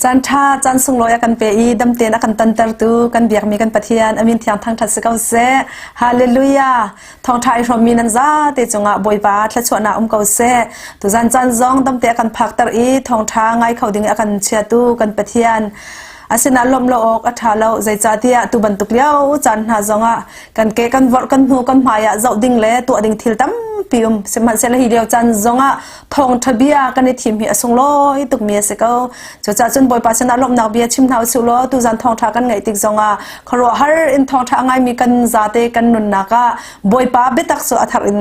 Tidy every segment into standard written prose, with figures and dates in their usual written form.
Caan ṭha, caan sunglawi a kan pe i dam tein a kan tontertu kan biakmi kan Pathian a min thiang thangṭhat si ko seh. Hallelujah! Thawngṭha i hrawmmi nan zate cungah Bawipa thluachuahnak um ko seh. Tuzan caan zong damte a kan phakter i thawngṭha ngai kho ding a kan chiatu kan Pathian asinain lawmh lo awk a ṭha lo. Zeicahtiah tu bantuk lio caan hna zongah kan ke kan vorh kan hnu kan hmai ah zoh ding le tuah ding thil tampi um. Sihmanhsehlaw hi lio caan zongah thawngṭha bia kan i thim hi a sunglawi tukmi a si ko. Cucaah cun Bawipa sinah lawmhnak bia chim hna usih law tuzan thawngṭha kan ngaih tik zongah khuaruahhar in thawngṭha a ngaimi kan zate kan nunnak ah Bawipa biatak cu a thar in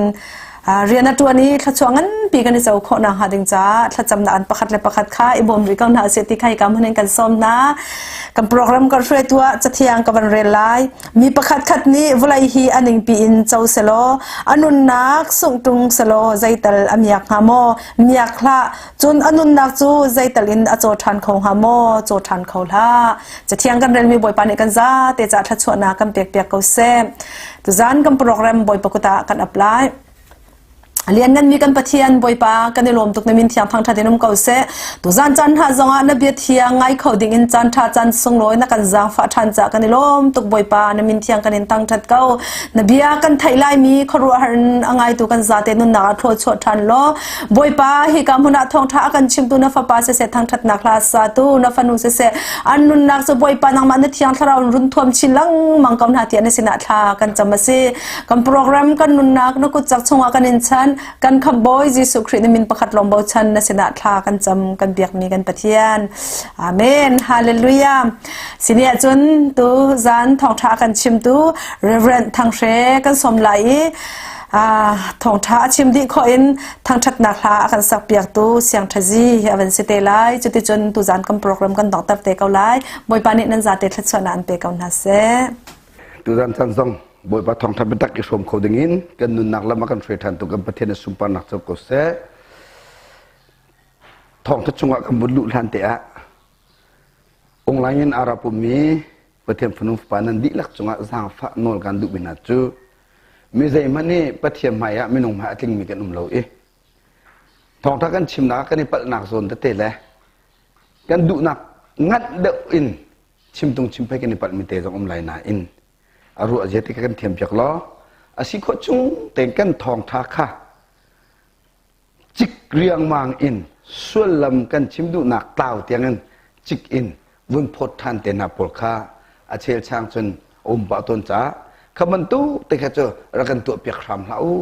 rian a ṭuan i thluachuah nganpi kan i co khawh nakhnga ding caah thlacamnak an pakhat le pakhat kha i bawm rih ko hna usih ti kha hika hmun in kan sawm hna. Kan program kan hruaitu ah cathiang ka van rel lai. Mi pakhat khat nih vawlei hi a ningpi in co selaw a nunnak sungṭung selaw zeital a miak hnga maw? Miak hlah. Cun a nunnak cu zeital in a caw ṭhan kho hnga maw? Caw ṭhan kho hlah. Cathiang kan relmi Bawipa nih kan zate caah thluachuahnak kan pekpiak ko seh. Tuzan kan program Bawipa kut ah kan ap lai. Liannganmi kan Pathian Bawipa kan i lawm tuk na min thiang thangṭhat in um ko seh. Tuzan caan hna zongah na bia thiang ngai kho ding in caan ṭha caan sunglawi na kan zaangfah ṭhan caah kan i lawm tuk Bawipa na min thiang kan in thangṭhat ko. Na bia kan theih laimi khuaruahhar in a ngaitu kan zate nunnak ah thluachuah ṭhan law Bawipa hika hmun ah thawngṭha a kan chimtu na fapa siseh thangṭhatnak hla satu na fanu siseh an nunnak cu Bawipa nangmah na thiang thlarau in run thuam chin lengmang ko hna tiah na sinah thla kan cam a si. Kan program kan nunnak na kut cak chungah kan in chan kan khamhbawi Jesuh Khrih na min pakhat lawng bochan na sinah thla kan cam kan biakmi kan Pathian. Amen. Hallelujah. Sini ahcun tu zan thawngṭha kan chimtu Reverend Thang Hre kan sawm lai i thawngṭha a chim dih khawh in thangṭhatnak hla a kan sak piaktu Siang Ṭhazi hi a van si te lai. Cuticun tuzan kan program kan donghter te ko lai. Bawipa nih nan zate thluachuahnak an pe ko hna seh. Tuzan caan zong Bawipa thawngṭha biatak i hrawm kho dingin kan nunnak lam a kan hruai ṭhan tu kan Pathian a sunparnak co ko seh. Thawngṭha chungah kan vun luh hlan te ah online in Arab ummi Pathian fanu fapa nan dihlak cungah zaangfah nawl kan duhmi hna cu mi zeihmanh nih Pathian hmai ah minung hmai a tlingmi kan um lo i thawngṭha kan chimnak kan i palhnak zawn tete le kan duhnak nganh deuh in chimtung chimphei kan i palhmi te zong um lai nain a ruah zia ti kan thiam piak law a si khawh chung tein kan thawngṭha kha cik riangmang in sullam kan chim duhnak tlau tiangin cik in vun phawt ṭhan te hna pawl kha a chelchang cun a um pah tawn caah kha bantuk te kha cu rak kan tuah piak hram hlah u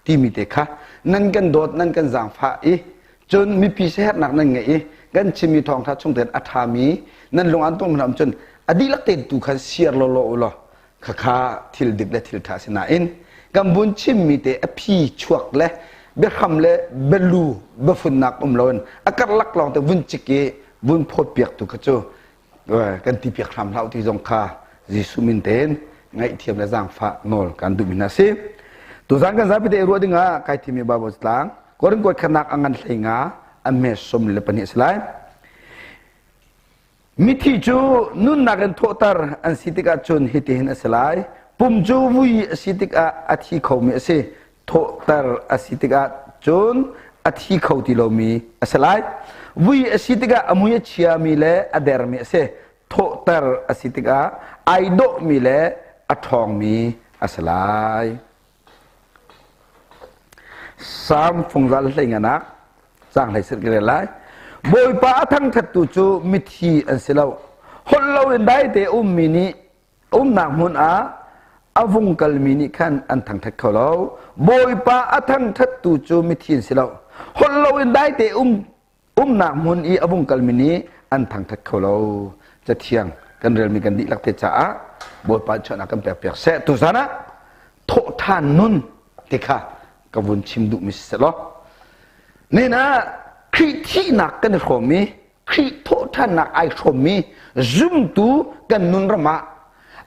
timi te kha nan kan dawt nan kan zaangfah i cun mipi siaherhnak nan ngeih i kan chimmi thawngṭha chung tein a ṭhami nan lung an tung hna cun a dihlak tein tu khan siar lawlaw u law khakha thil dik le thil ṭha si nain kan vun chimmi te a phi chuak le biahram le bialu biafunnak um loin a karlak lawng te vun cik i vun phawt piak tu kha cu kan ti piak hram hlah ti zong kha Jesuh min tein ngaihthiam le zaangfah nawl kan duhmi hna si. Tuzan kan zapi te ruah dingah kai thimi Bible tlang Korin kuat khatnak a ngan hlei nga a hme 22 si lai. Mithi cu nunnak in thawhter an si tikah cun hitihin a si lai. Pum cu vui a si tikah a thi khomi a si. Thawhter a si tikah cun a thi kho ti lomi a si lai. Vui a si tikah a mui a chiami le a dermi a si. Thawhter a si tikah ai dawhmi le a ṭhawngmi a si lai. Salm fungzal hleinganak caang hlei sir ka rel lai. Bawipa a thangṭhattu cu mithi an si lo. Holh loin daite ummi nih umnak hmun ah a vung kalmi nih khan an thangṭhat kho lo. Bawipa a thangṭhattu cu mithi an si lo. Holh loin daite um umnak hmun i a vung kalmi nih an thangṭhat kho lo. Cathiang kan relmi kan dihlak te caah Bawipa chuahnak kan pekpiak seh. Tuzan ah thawhṭhan nun ti kha ka vun chim duhmi si selaw nin ah Khrih thihnak kan i hrawm i Khrih thawhṭhannak ai hrawmmi zumtu kan nun ram ah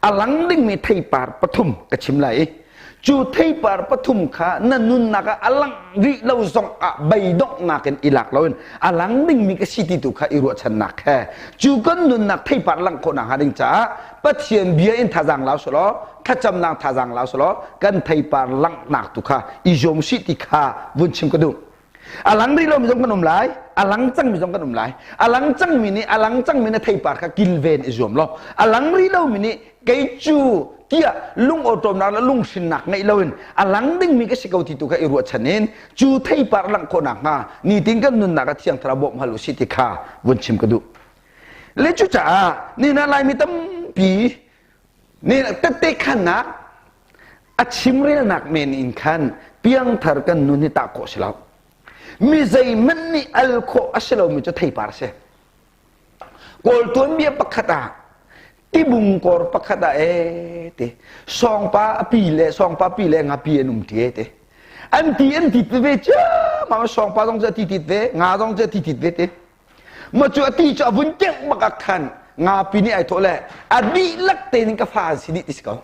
a lang dingmi theipar pathum ka chim lai i cu theipar pathum kha na nunnak ah a lang rih lo zong ah beidonghnak in i lak loin a lang dingmi ka si ti tu kha i ruahchannak he cu kan nunnak theipar langh khawh nakhnga ding caah Pathian bia in thazaang lau selaw thlacamnak thazaang lau selaw kan theipar langhnak tu kha i zuam sih ti kha vun chim ka duh. A lang rih lomi zong kan um lai, a lang cangmi zong kan um lai. A lang cangmi nih a lang cangmi na theipar kha kilven i zuam law, a lang rih lomi nih kei cu tiah lungawṭawmnak le lunghrinnak ngeih loin a lang dingmi ka si ko ti tu kha i ruahchan in cu theipar langh khawh nakhnga nitin kan nunnak ah Thiang Thlarau bawmh hal usih ti kha vun chim ka duh. Le cucaah nina Laimi tampi nih tette khannak a chimrelnak men in khan piangthar kan nun hi tah khawh si lo. Mi zeihmanh nih al khawh a si lomi cu theipar a si. Kawl tuanbia pakhat ah tibung kor pakhat ah ee ti sawngpa a pi le sawngpa pi le ngapi an um ti e ti an ti an tit ve ciammam sawngpa zong cu a ti tit ve nga zong cu a ti tit ve ti ma cu a ti cu a vun keuh bak ah khan ngapi nih ai thawh le a dihlak tein ka fa an si dih ti si ko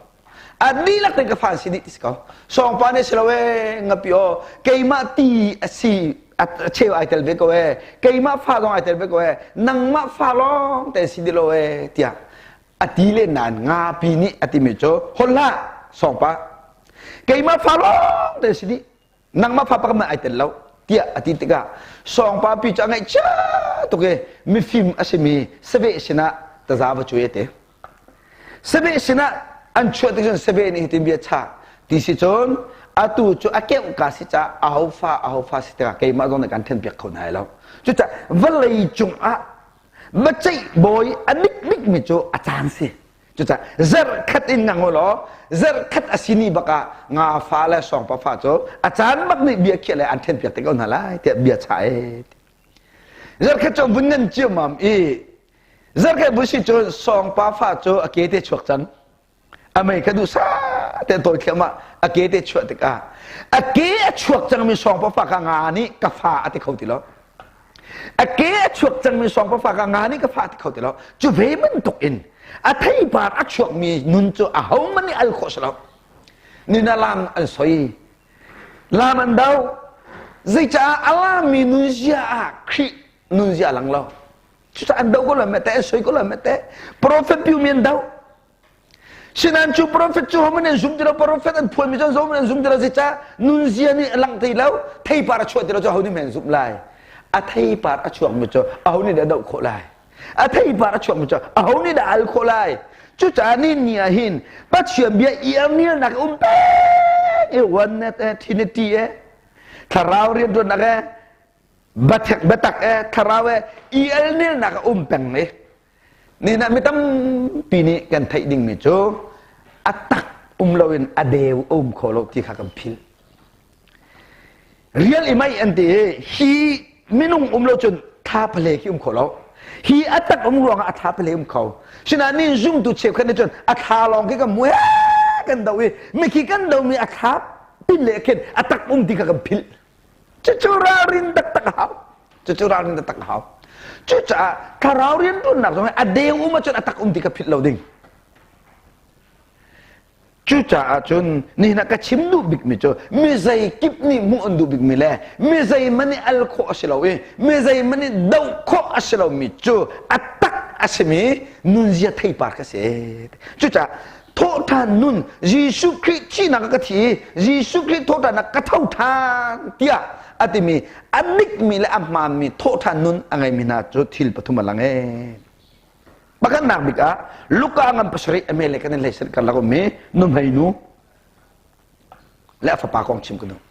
a dihlak tein ka fa an si dih ti si ko sawngpa nih si lo ee ngapi aw keimah ti a si a cheu ai tel ve ko ee keimah fa zong ai tel ve ko ee nangmah fa lawng te si dih lo ee tiah a ti len nain ngapi nih a timi cu hol hlah sawngpa keimah fa lawng te si dih nangmah fa pakhat ai tel lo tiah a ti tikah sawngpa pi cu a ngaihchia tuk i mifim a simi saveh sinah taza va cuai te saveh sinah an chuah tik cun saveh nih hitin bia chah ti si cun atu cu a keuh ka si ca aho fa aho fa si tikah keimah zong nih kan then piak kho hna lo cucaah vawlei cungah biaceih bawi a dik bikmi cu a caan si Cucaah zarh khat in ngang u law zarh khat a si ni bak ah nga fa le sawngpa fa cu a caan bak nih bia khiah le an ṭhen piak te ko hna lai tiah bia chah e. Zarh khat cu vun ngan ciammam i zarh khat vun si cun sawngpa fa cu a ke te chuak cang. A mei kha duhsah te tawi thliahmah a ke te chuah tikah a ke a chuak cangmi sawngpa fa kha nga nih ka fa a ti kho ti lo. A ke a chuak cangmi sawngpafa ka nga nih ka fa ti kho ti lo. Cu ve bantuk in a theipar a chuakmi nun cu ahohmanh nih al khawh si lo. Nina lam an soi. Lam an do. Zeicah a lammi nunzia ah Khrih nunzia a lang lo. Cucaah an do ko lo mete, an soi ko lo mete. Prophet piumi an do. Sinain cu profet cu homan an zum ti lo, profet an phuanmi cu homan an zum ti lo, zeicah nunzia nih a langh ti lo, theipar a chuah ti lo cu aho nih hme an zumh lai? A theipar a chuakmi cu aho nih dah doh khawh lai? A theipar a chuakmi cu aho nih dah al khawh lai? Cucaah ni ni ah hin Pathian bia iarnialnak um peng i oneness e trinity e thlarau rianṭuannak e biatak e thlarau e i alnelnak a um peng i Nihin ah mi tampi nih kan theih dingmi cu a tak um loin a deu a um kho lo ti kha kan philh. Rial i mei an ti i hi minung um lo cun thla pale khi um kho lo. Hi a tak um ruangah a thla pale um kho. Sinain nin zumtu cheukhat nih cun a thla lawng khi kan hmu kan do i mikhi kan domi a thla pin le khin a tak um ti kha kan philh. Cucu ralrin taktak a hau. Cucu ralrin taktak a hau. Cucaah thlarau rianṭuannak zong hi a deu um ahcun a tak um ti kha philh lo ding. Cucaah cun nihin ah ka chim duh bikmi cu mi zeikip nih hmuh an duh bikmi le mi zeihmanh nih al khawh a si lo i mi zeihmanh nih doh khawh a si lomi cu a tak a simi nunzia theipar kha si. Cucaah thawhṭhan nun Jesuh Khrih thihnak ah ka thi i Jesuh Khrih thawhṭhannak ka tho ṭhan tiah a timi a dikmi le a hmaanmi thawhṭhan nun a ngeimi hna cu thil pathum a lang ee. Pakhatnak bik ah Luka ngan pasarih a mele kan in hlei karlak ummi nuhmei nu le a fapa kong chim ka duh.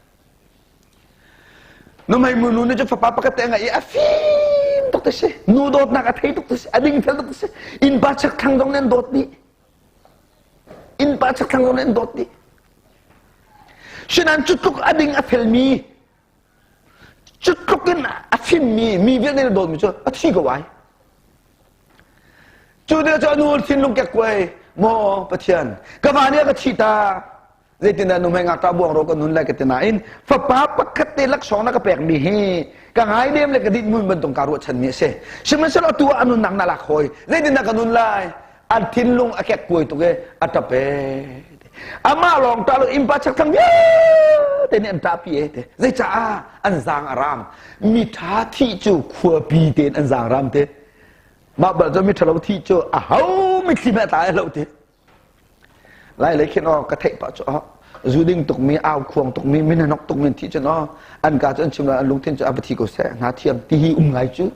Nuhmei nu nih cun fapa pakhat te a ngeih i a fim tuk ti si. Nu dawtnak a thei tuk ti si. A dingfel tuk ti si. Innpa chakthlang zong nih an dawt dih. Innpa chakthlang zong nih an dawt dih. Sinain cu tluk a ding a felmi, cu tluk in a fimmi, mi vialte nih dawtmi cu a thi ko ai. Cu tikah cu a nu thinlung kekkuai, maw Pathian, ka va nih a ka thih ta. Zeitindah nuhmei ngakṭah buang ro ka nun lai ka ti nain fapa pakhat te laksawng na ka pekmi hi ka ngaidem le ka dinhmun bantuk kaa ruahchanmi a si. Sihmanhsehlaw atu ah a nunnak na lak hawi. Zeitindah ka nun lai? An thinlung a kekkuai tuk i a ṭap ee. Amah lawng ṭah lo innpa chakthlang vialte nih an ṭahpi ee te. Zeicaah an zaang a raam. Miṭha thih cu khuapi tein an zaang raam te. Mah bal cu miṭhalo thih cu aho mitthli hmeh a tla lo te. Lai lei khin aw ka theih pah cu aw. Zu ding tukmi, au khuang tukmi, min hanok tukmi an thih cun aw an ka cu an chim lo, an lungthin cu a va thi ko seh, hna thiam ti hi um ngai cu.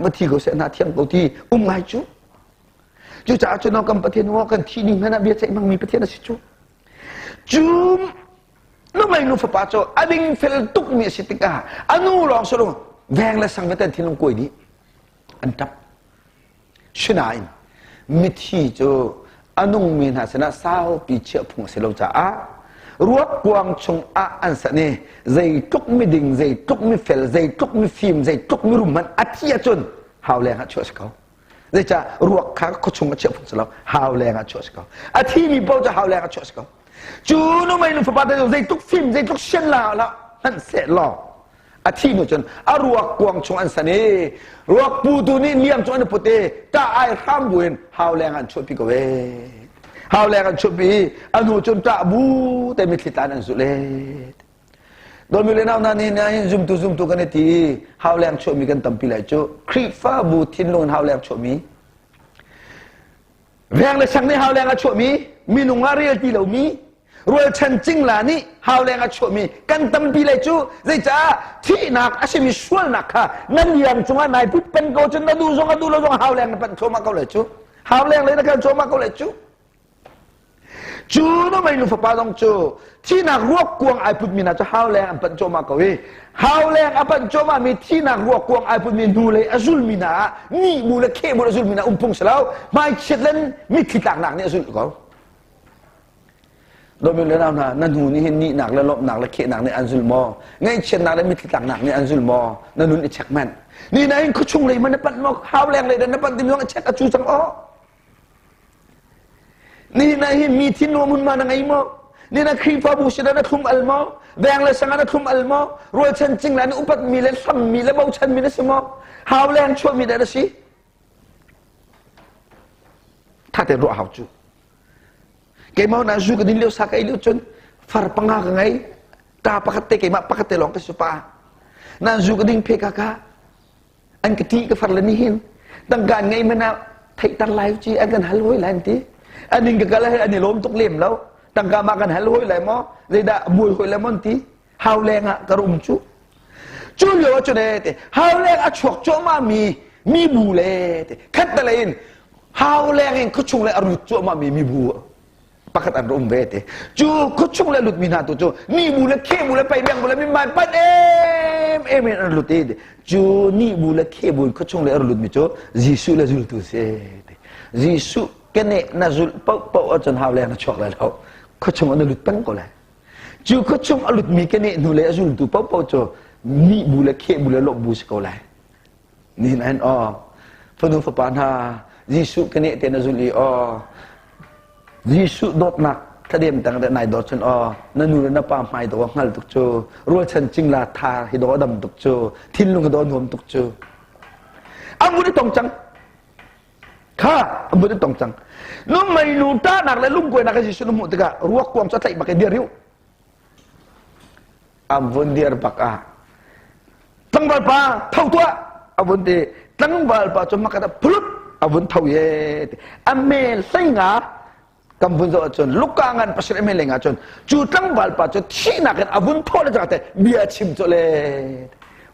Va thi ko seh, hna thiam ko ti um ngai cu. Cucaah cun kan Pathian aw kan thi ding hmanh ah bia ceih hmangmi Pathian a si cu. Cu nuhmei nu fapa cu a dingfel tukmi a si tikah a nu lawng si lo veng le sang vialte thinlung kuai dih an ṭap. Sinain mithi cu a nungmi hna sinah saupi chiah phung a si lo caah ruak kuang chungah an sanh i zeitluk miding, zeitluk mifel, zeitluk mifim, zeitluk mirum hmanh a thi ahcun hau leng ah chuah a si ko. Zeicah ruak kha khuachung a chiah phung si lo, hau leng ah chuah a si ko. A thimi paoh cu hau leng ah chuah a si ko. Cu nuhmei nu fapa te cu zeitluk fim, zeitluk sian la la hmanh seh law a thi hnu cun a ruak kuang chung an san i ruak putu nih liang cu an i put i ṭah ai hram buin hau leng an chuahpi ko ee. Hau leng an chuahpi i a hnu cun ṭah bu te mitthli tlan an zulh ee. Dawmi le nau hna nih hin zumtu zumtu kan i ti i hau leng chuahmi kan tampi lai cu Khrihfabu thinlung in hau leng chuahmi veng le sang nih hau leng a chuahmi minung ah rel ti lomi rualchan cingla nih hau leng a chuahmi kan tampi lai cu. Zeicah thihnak a simi sualnak kha na liang cungah nai put peng ko cun na duh zong a duh lo zong hau leng na panh thluahmah ko lai cu, hau leng lei na kal thluahmah ko lai cu. Cu nuhmei nu fapa zong cu thihnak ruak kuang ai putmi hna cu hau leng an panh cuahmah ko i hau leng a panh cuahmah mi thihnak ruak kuang ai putmi hnu lei a zulmi hna ah nih bu le kheh bu le a zulmi hna um phung si lo, hmaichiat le mitthli tlaknak nih a zulh ko. Dawmi le nau hna, na hnu nih hin nihnak le lawmhnak le khehnak nih an zul maw? Ngaihchiatnak le mitthli tlaknak nih an zul maw? Na nun i check manh. Ni na in khuachung lei man na panh maw? Hau leng lei na panh timi zong i check a cu cang aw. Ni na hin mi thinlung hmunhma na ngei maw? Ni na Khrihfabu sinah na thlum al maw? Veng le sang ah na thlum al maw? Rualchan cingla na upatmi le hlammi le bochanmi na si maw? Hau leng chuahmi dah na si? Tha tein ruah hau cu. Keimah na zu ka din lio sa ka ei lio cun far panga ka ngei. Ta pakhat te keimah pakhat te lawng ka si pa. Nan zu ka ding phe ka ka. An ka ṭih ka far le nihin tangka an ngei man ah theihter lai ci an kan hal hoi lai an ti. An inn ka kal ah an i lawm tuk lem lo. Tangka ma kan hal hoi lai maw, zeidah buai hoi lai maw an ti. Hau leng ah ka rum cu. Cu lio ah cun te hau leng a chuak cuahmah mi mi bu le te khat te in hau leng in khuachung le a lut cuahmah mi mi bu pakhat an um ve te. Cu khuachung le lutmi hna tu cu ni bu le khe bu le pei beng bu le mimai pan em em in an lut i cu ni bu le khe bu in khuachung le an lutmi cu Jesuh le zultu si te. Jesuh kene na zulh paoh paoh ahcun hau leng na chuak lai lo, khuachung an lut peng ko lai. Cu khuachung a lutmi kene hnu le a zultu paoh paoh cu ni bu le khe bu le lawmh bu si ko lai. Nihin an aw fanu fapa hna, Jesuh ka neh te na zulh i aw Jesuh dawtnak thladem tang de nai dawt cun aw na nu le na pa hmai daw hngal tuk cu, rualchan cingla tha hi daw dam tuk cu, thinlung hi daw nuam tuk cu. An vun i tong cang kha, an vun i tong cang. Nu mei nu ṭahnak le lungkuainak a Jesuh na hmuh tikah ruak kuang cu a tlaih bak i dir riu an vun dir bak ah, "Tlangval pa, tho tuah," a vun ti. Tlangval pa cu hmakhat ah phulut a vun tho ye. A mel hleinga kan vun zoh ahcun Luka ngan 7 mel leng ahcun cu tlangval pa cu thihnak in a vun thawh le cang te bia chim cu le.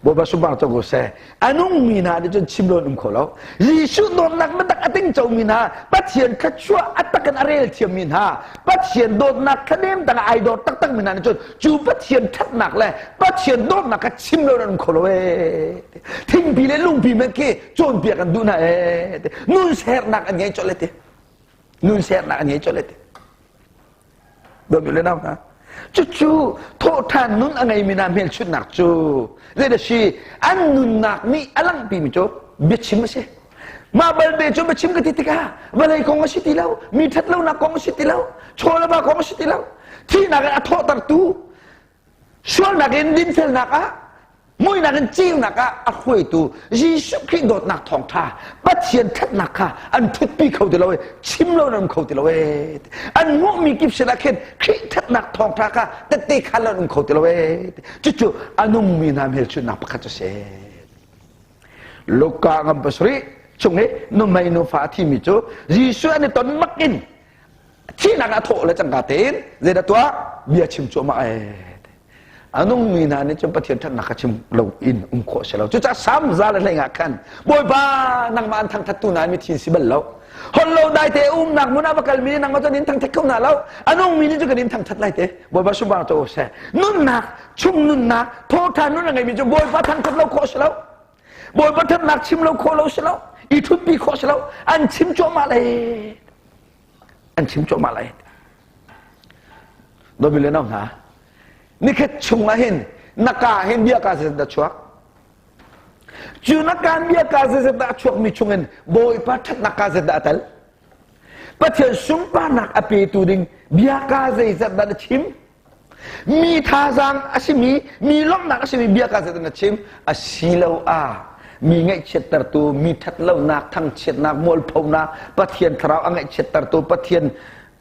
Bawipa subang co ko seh. A nungmi hna nih cun chim lo an um kho lo. Jesuh dawtnak biatak a tingco mi hna, Pathian thluachuah a tak in a rel thiammi hna, Pathian dawtnak thladem tang ai dawt taktak mi hna nih cun cu Pathian ṭhatnak le Pathian dawtnak kha chim lo an um kho lo ee. Thingpi le lungpi men khi cawnpiak an duh hna ee. Nun sernak an ngei colh le ti. Nun sernak an ngei colh le ti. Dawtmi le nau hna, cucu thawhṭhan nun a ngeimi hna hmelchunhnak cu zeidah si? An nunnak nih a langhpimi cu biachim a si. Mah balte cu biachim ka ti tikah vawlei kong a si ti lo, mi ṭhatlonak kong a si ti lo, chaw le va kong a si ti lo. Thihnak in a thawhtertu, sualnak in dinfelnak ah, muihnak in ceunak ah a hruaitu Jesuh Khrih dawtnak thawngṭha, Pathian ṭhatnak kha an ṭhutpi kho ti lo i chim lo an um kho ti lo ee. An hmuhmi kip sinah khin Khrih ṭhatnak thawngṭha kha tette khan an um kho ti lo ee. Cucu a nungmi hna hmelchunhnak pakhat cu si. Luka ngam 7 chung i nuhmei nufa a thimi cu Jesuh an i ton bak in. Thihnak a thawh le cangka tein zeidah tuah? Bia chim cuahmah ee. A nungmi hna nih cun Pathian ṭhatnak kha chim lo in um khawh si lo. Cucaah Salm za le hlei ah khan Bawipa nangmah an thangṭhattu hna mithi si bal lo. Holh lo dai te umnak hmun ah va kalmi nangmah cu in thangṭhat kho hna lo. A nungmi nih cun kan in thangṭhat lai te. Bawipa sunparnak cu seh. Nunnak, chung nunnak, thawṭhan nun a ngeimi cu Bawipa thangṭhat lo khawh si lo. Bawipa ṭhatnak chim lo khawh lo si lo. I ṭhutpi khawh si lo. An chim cuahmah lai. An chim cuahmah lai. Dawmi le nau hna, nikhat chung ah hin na ka hin bia ka zeizat dah chuak? Cu na ka bia ka zeizat dah a chuakmi chungin Bawipa ṭhatnak ka zeizat dah a tel? Pathian sunparnak a petu ding bia ka zeizat dah na chim? Mi thazaang a simi, mi lawmhnak a simi bia ka zeizat dah na chim? Asiloah mi ngaihchiattertu, mi ṭhatlonak, thangchiatnak, mualphonak, Pathian thlarau a ngaihchiattertu, Pathian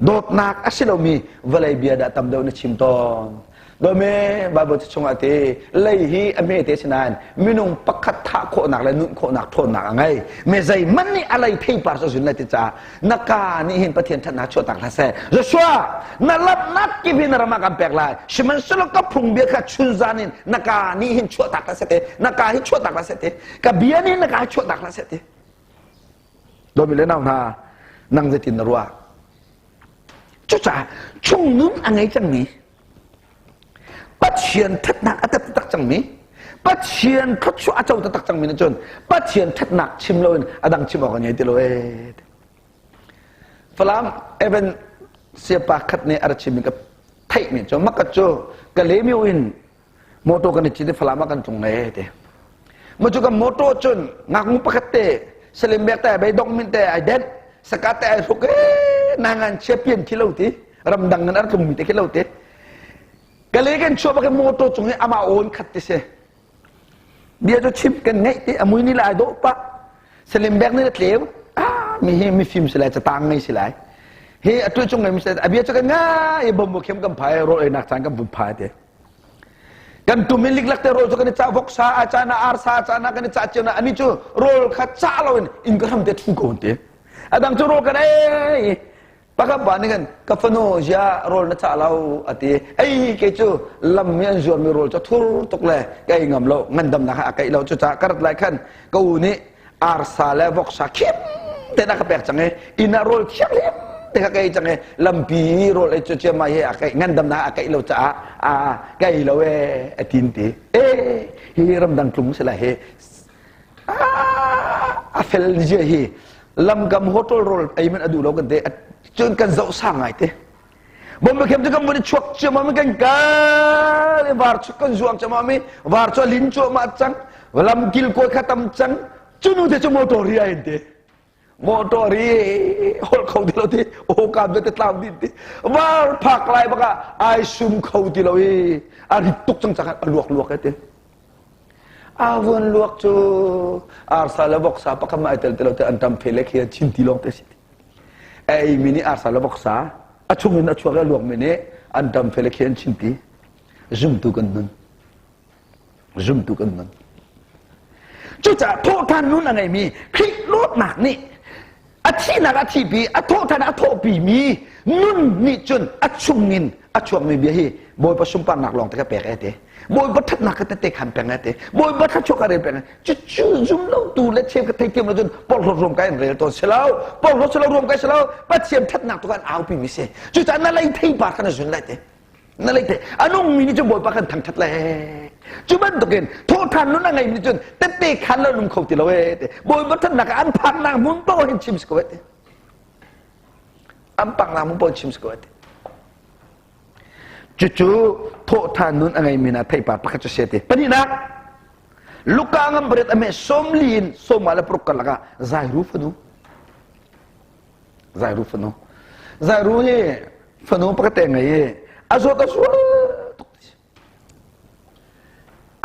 dawtnak a si lomi vawlei bia dah tam deuh na chim tawn. Dawmi Bible chungah ti lei hi a hme te si nain minung pakhat thah khawhnak le nun khawhnak ṭhawnnak a ngei. Me zeihmanh nih a lei theipar cu zun lai ti caah na ka nih hin Pathian ṭhatnak chuahtak hlah seh. Joshua, na lamnak kip hi na ram ah kan pek lai. Sihmanhsehlaw ka phung bia kha chunzan in na ka nih hin chuahtak hlah seh ti. Na ka hi chuahtak hlah seh ti. Ka bia nih na ka hi chuahtak hlah seh ti. Dawmi le nau hna, nang zeitin na ruah? Cucaah chungnun a ngei cangmi, Pathian ṭhatnak a tep taktak cangmi, Pathian thluachuah a co taktak cangmi nih cun Pathian ṭhatnak chim loin a dang chim awk a ngei ti lo ee. Falam Evan siapa khat nih a ra chimmi ka theihmi cu maka cu ka lemiu in motor kan i cit i Falam ah kan tlung le ti. Mu cu kan motor cun ngaknu pakhat te salim bek te bei dong min te ai den saka te ai hruk e nangan chia pian khi lo ti ramdang ngan ar tlung mi te khi lo ti kale kan chuah bak motor cung i ama awn khat ti si bia cu chim kan ngaih ti amui ni lai dawh pa salim bek ni tleu ah mi hi mifim si lai catang ngei si lai hi atu cung ngei mi si a bia cu kan ngai bom bu khem kan phai ro ei nak caan kan vun phai te Kan tum in liklak te rawl cu kan i cah voksa a caan ah arsa a caan ah kan i cah cio na ani cu rawl kha cah lo in inn ka hram te thu ko te. A dang cu rawl kan ei. Pakhat pa nih kan ka fanu zia rawl na cah lo ati. Ei ke cu lam mi an zuar mi rawl cu thur tuk le ka ei ngam lo ngandamnak a keih lo cu ca ka rat lai khan ka u nih arsa le voksa khim te na ka pek cang i inn ah rawl thianghlim te ka ei cang i lampi rawl ei cu cia mai he a keih ngandamnak a keih lo caah a ka ei lo e a tin ti e hi ramdang tlung si lai hi a fel zia hi lamkam hotel rawl ei man a duh lo kan te cun kan zoh sang ngai te Bombe khem cu kan vun i chuak ciammam i kan kal i var chu kan zuang ciammam i var cu a lin cuahmah cang lam kilkawi kha tam cang cu nu te cu motor ri ai te motor ri holh kho ti lo ti aw kam te tlau din ti var phak lai baka ai sum kho ti lo i a rit tuk cang cang a luak luak te a vun luak cu arsa le voksa pakam ai tel ti lo te an tam phe le khi chin ti long te si A eimi nih arsa le voksa, a chungin a chuak i a luakmi nih anṭam fe le khi an chimpi. Zumtu kan nun. Zumtu kan nun. Cucaah thawhṭhan nun a ngeimi Khrih dawtnak nih a thihnak a thihpi, a thawhṭhan a thawhpimi nun nih cun a chungin a chuakmi bia hi Bawipa sunparnak lawng te ka pek e te. Bawipa ṭhatnak ka tette khan peng e te. Bawipa thluachuah ka rel peng e. Cucu zum lo tu le cheu ka theithiam lo cun porhlawt ruam kai an rel tawn si lo. Porhlawt si lo ruam kai si lo. Pathian ṭhatnak tu kan aupi mi si. Cucaah na lei theipar kha na zun lai te. Na lei the a nungmi nih cun Bawipa kan thangṭhat le. Cu bantukin thawhṭhan nun a ngeimi nih cun tette khan lo nung kho ti lo e te. Bawipa ṭhatnak an phaknak hmun paoh hin chim si ko e te. An phaknak hmun paoh chim si ko e te. Cucu thawhṭhan nun a ngeimi hna theipar pakhat cu si a ti. Pahnihnak, Luka ngam pariat a meh 40 in 56 karlak ah Zairu fanu. Zairu fanu. Zairu hi fanu pakhat te ngei i a zawt a sual tuk.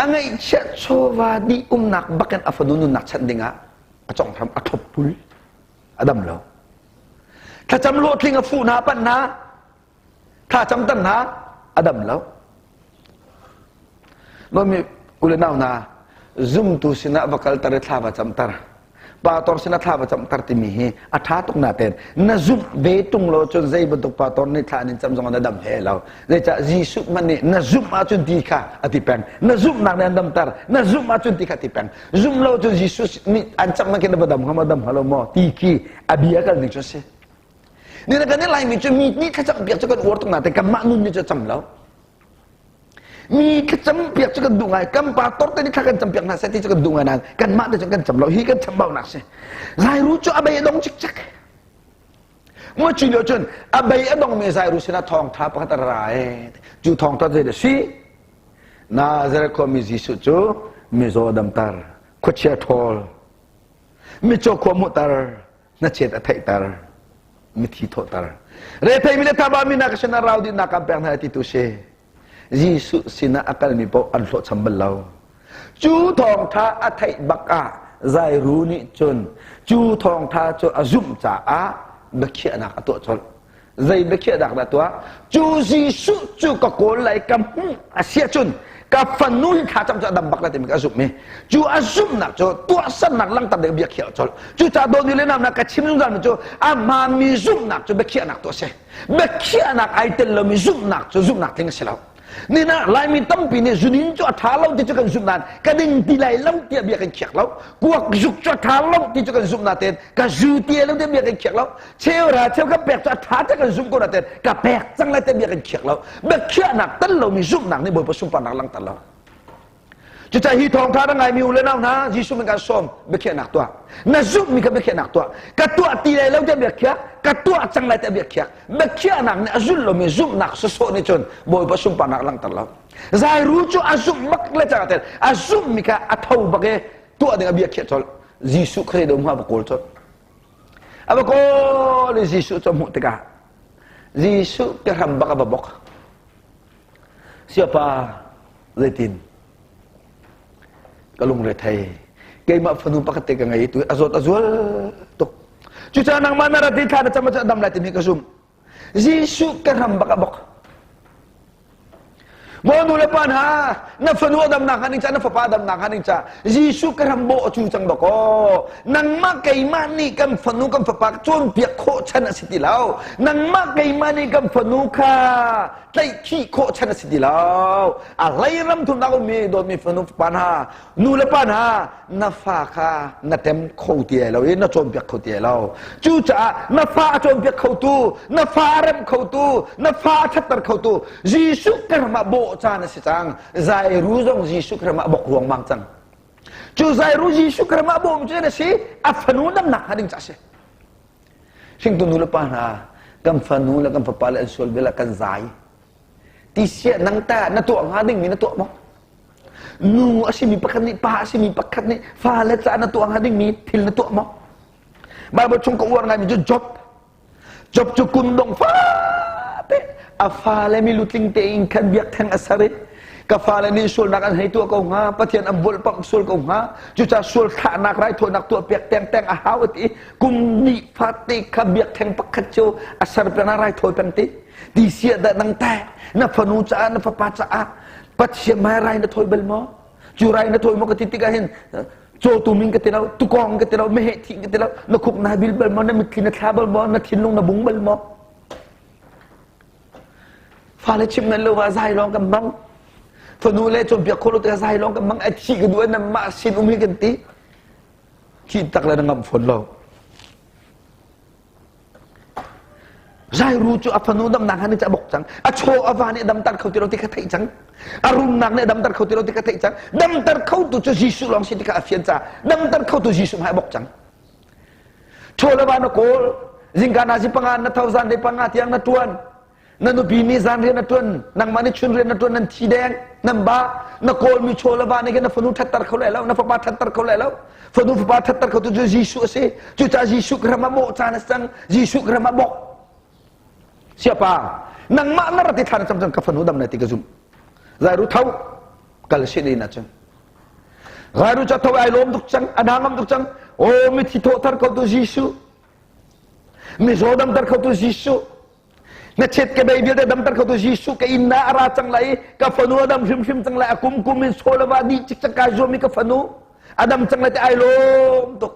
A ngeihchiah chawva dih umnak bakin a fanu nunnak chanh dingah a conghram a thop pul a dam lo. Thlacam hlawhtling a fuh hna panh hna Thla camter hna a dam lo. Nomi ule nau hna zumtu sinah va kalter i thla va camter. Pastor sinah thla va camter timi hi a ṭha tuk natein na zumh ve ṭung lo cun zei bantuk pastor nih thla an in cam zongah na dam hlei lo. Zeicah Jesuh hmanh nih na zumh ahcun ti kha a ti peng. Na zumhnak nih an damter. Na zumh ahcun ti kha a ti peng. Zumh lo cun Jesuh nih an camh man khin na va dam hnga maw dam hnga lo maw ti khi a bia kal ning cu a si. Ni na kan i Laimi cu mi nih thlacam piak cu kan uar tuk natein kanmah nun nih cu a cam lo. Mi thlacam piak cu kan duh ngai. Kan pastor te nih thla kan cam piak hna seh ti cu kan duh ngai nain kanmah te cun kan cam lo. Hi kan chambaunak si. Zairu cu a bei a dong cikcek. Mo cu lio cun a bei a dongmi Zairu sinah thawngṭha pakhat a ra ee. Cu thawngṭha zei dah si? Nazareth khuami Jesuh cu mizaw damter, khuachia ṭhawl, mitcaw khua hmuhter, hnachet a theihter, mithi thawhter. Retheimi le thabami hna ka sinah rau dihnak kan pek hna ti tu si. Jesuh sinah a kalmi paoh an hlawhcham bal lo. Cu thawngṭha a theih bak ah Zairu nih cun cu thawngṭha cu a zumh caah biakhiahnak a tuah colh. Zei biakhiahnak dah tuah? Cu Jesuh cu ka kawl lai ka hmuh a si ahcun ka fanu hi thla cam cu a dam bak lai timi ka zumh i cu a zumhnak cu tuahsernak langhter ding biakhiah colh. Cucaah dawtmi le naunak ka chim zungzalmi cu a hmaanmi zumhnak cu biakhiahnak tuah a si. Biakhiahnak ai tel lomi zumhnak cu zumhnak tling a si lo. Nina Laimi tampi nih zudin cu a ṭha lo ti cu kan zumh nain ka ding ti lai lo tiah bia kan khiak lo. Kuak zuk cu a ṭha lo ti cu kan zumh natein ka zu ti lo tiah bia kan khiak lo. Cheuhra cheu ka pek cu a ṭha tiah kan zumh ko natein ka pek cang lai tiah bia kan khiak lo. Biakhiahnak tel lomi zumhnak nih Bawipa sunparnak langhter lo. Cucaah hi thawngṭha na ngaimi u le nau hna Jesuh min kan sawm biakhiahnak tuah. Na zumhmi kha biakhiahnak tuah. Ka tuah ti lai lo tiah biakhiah, ka tuah cang lai tiah biakhiah. Biakhiahnak nih a zulh lomi zumhnak sawsawh nih cun Bawipa sunparnak langhter lo. Zairu cu a zumh bak le cang tel a zumhmi kha a tho bak i tuah ding a biakhiah colh. Jesuh Khrih do hma va kawl colh. A va kawl i Jesuh cu a hmuh tikah Jesuh ke hram bak a va bok. Siapa zeitin ka lungre thei keimah fanu pakhat te ka ngei tu a zawt a zual tuk cucaah nangmah na rat i thla na cam ahcun a dam lai timi ka zumh Jesuh ka ram bak a bok Maw nu le pa hna na fanu a damnak hnga ding ca na fapa a damnak hnga ding ca Jesuh ka ram bawh a cu cang dok aw nangmah keimah nih kan fanu kan fapa cawnpiak khawh chan a si ti lo nangmah keimah nih kan fanu kha tlaihkhih khawh chan a si ti lo a hlei ram thumnak ummi dawtmi fanu pa hna nu le pa hna na fa kha na tem kho ti lo i na cawnpiak kho ti lo cucaah na fa a cawnpiak khotu na fa a remh khotu na fa a ṭhatter khotu Jesuh Khrih ah bawh caan a si cang Zairu zong Jesuh Khrih ah bok ruangmang cang cu Zairu Jesuh Khrih ah bawm cu a si a fanu damnak hnga ding ca a si Hringtu nu le pa hna, kan fanu le kan fapa le an sual vial ah kan zai. Ti siah nang ta na tuah hnga dingmi na tuah maw? Nu a simi pakhat nih, pa a simi pakhat nih fa le ca na tuah hnga dingmi thil na tuah maw? Bible chung ka uar ngaimi cu Job. Job cu kundong fate a fale mi lutling tein khan biakṭheng a ser i ka fale nih sualnak an hei tuah ko hnga Pathian an volhpamh sual ko hnga cucaah sual thlahnak raithawinak tuah piak tengteng a hau a ti kum ni fate kha biakṭheng pakhat cu a ser peng ah raithawi peng ti ti sia dah nang teh na fanu caah na fapa caah Pathian hmai rai na thawi bal maw cu rai na thawi maw ka ti tikah hin cawtu min ka ti lo tukawng ka ti lo meheh thi ka ti lo na khuk na bil bal maw na mitthli na thla bal maw na thinlung na bung bal maw fale chim nan lo wa zai lawng kan bang fanu le cawnpiak khawh lo tikah zai lawng kan bang a thi ka duh na mah sin um hi kan ti thi tak le na ngam fawn lo Zairu cu a fanu damnak han a bok cang. A chaw a va nih damter kho ti lo ti kha theih cang. A rumnak nih damter kho ti lo ti kha theih cang. Damter khotu cu Jesuh lawng si ti kha a fian caah damter khotu Jesuh hmai a bok cang. Chaw le va na kawl, zingka na zi panga na tho zan dei panga tiang na tuan. Na nupi nih zan rian a tuan, nangmah nih chun rian na tuan nan thi deng, nan ba, na kawlmi chaw le va nih khin na fanu thatter kho lai lo, na fapa thatter kho lai lo. Fanu fapa thatter kho tu cu Jesuh a si. Cucaah Jesuh ram ah bawh caan a si cang. Jesuh ram ah bawk. Siapa, nangmah na rat i thla na cam cang ka fanu dam lai ti ka zumh. Zairu tho, kal si ni na cun. Zairu cu tho ai lawm tuk cang, a ngam tuk cang. O mithi thawhthar kho tu Jesuh. Mizaw damter kho tu Jesuh. Na chet ka bei vialte damter kho tu Jesuh ka inn ah a ra cang lai i ka fanu a dam hrimhrim cang lai a kum kum in solava dih cikcek kai zuam i ka fanu a dam cang lai ti ai lawm tuk.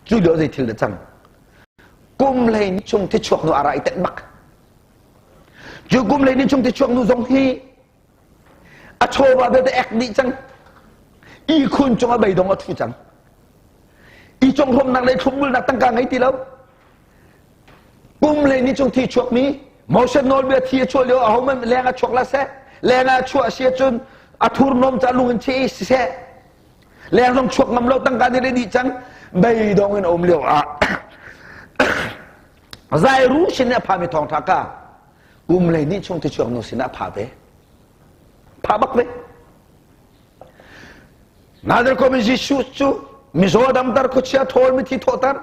Cu lio zei thil dah cang? Kum hlei chung thi chuak nu a ra i tenh bak. Cu kum hlei chung thi chuak nu zong hi a chawva vialte ek dih cang. Ihkhun cung a beidong a ṭhu cang. I conghrawmnak le thlumulnak tangka ngei ti lo. Kum hlei ni chung thi chuakmi Moses nawlbia thi a chuah lio ahohmanh leng a chuak la seh. Leng ah chuah si ahcun a thurhnawm ca lung in cheh i siseh. Leng zong chuak ngam lo tangka nih le dih cang. Beidong in a um lio ah Zairu sin a phami thawngṭha ka kum lei nih chung ti chuak nu sinah pha ve. Pha bak ve. Nazareth khuami Jesuh cu mizaw damter, khuachia ṭhawl, mithi thawhter.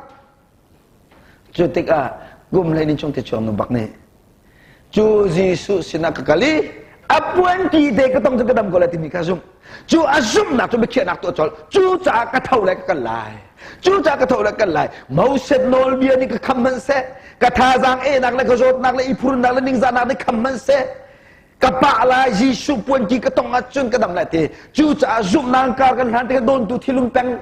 Cu tikah kum hlei ni chung ti chuak nu bak nih cu Jesuh sinah ka kal i a puanki te ka tong cu ka dam ko lai timi kha zumh. Cu a zumhnak cu biakhiahnak tuah colh. Cu caah ka tho le ka kal lai. Cu caah ka tho le ka kal lai. Moses nawlbia nih ka kham hmanh seh, ka thazaang ehnak le ka zawtnak le i phurnak le ningzahnak nih kham hmanh seh, ka pah lai Jesuh puanki ka tong ahcun ka dam lai ti. Cu caah zumhnak kar kan hlan tikah dawntu thilum peng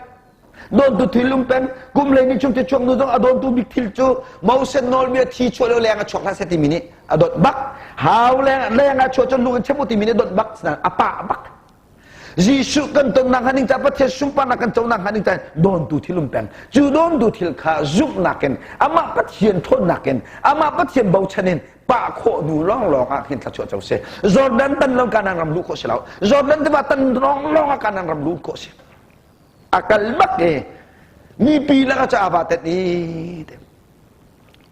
dawntu thil um peng kum lei ni chung ti chuak nu zong a dawntu bik thil cu Moses nawlbia thi chuah lo leng a chuak hlah seh timi nih a dawt bak hau leng leng a chuah cun lung in chemu timi nih dawt bak a pah bak Jesuh kan tonnak hnga ding ca Pathian sunparnak kan conak hnga ding ca dawntu thil um peng cu dawntu thil kha zumhnak in amah Pathian ṭhawnnak in amah Pathian bochan in pah khawh hnu lawnglawng ah khin thluachuah co si Jordan tan lo Kanaan ram luh khawh si lo Jordan tiva tan lawnglawng ah Kanaan ram luh khawh si a kal bak i mipi lakah cu aa va tet i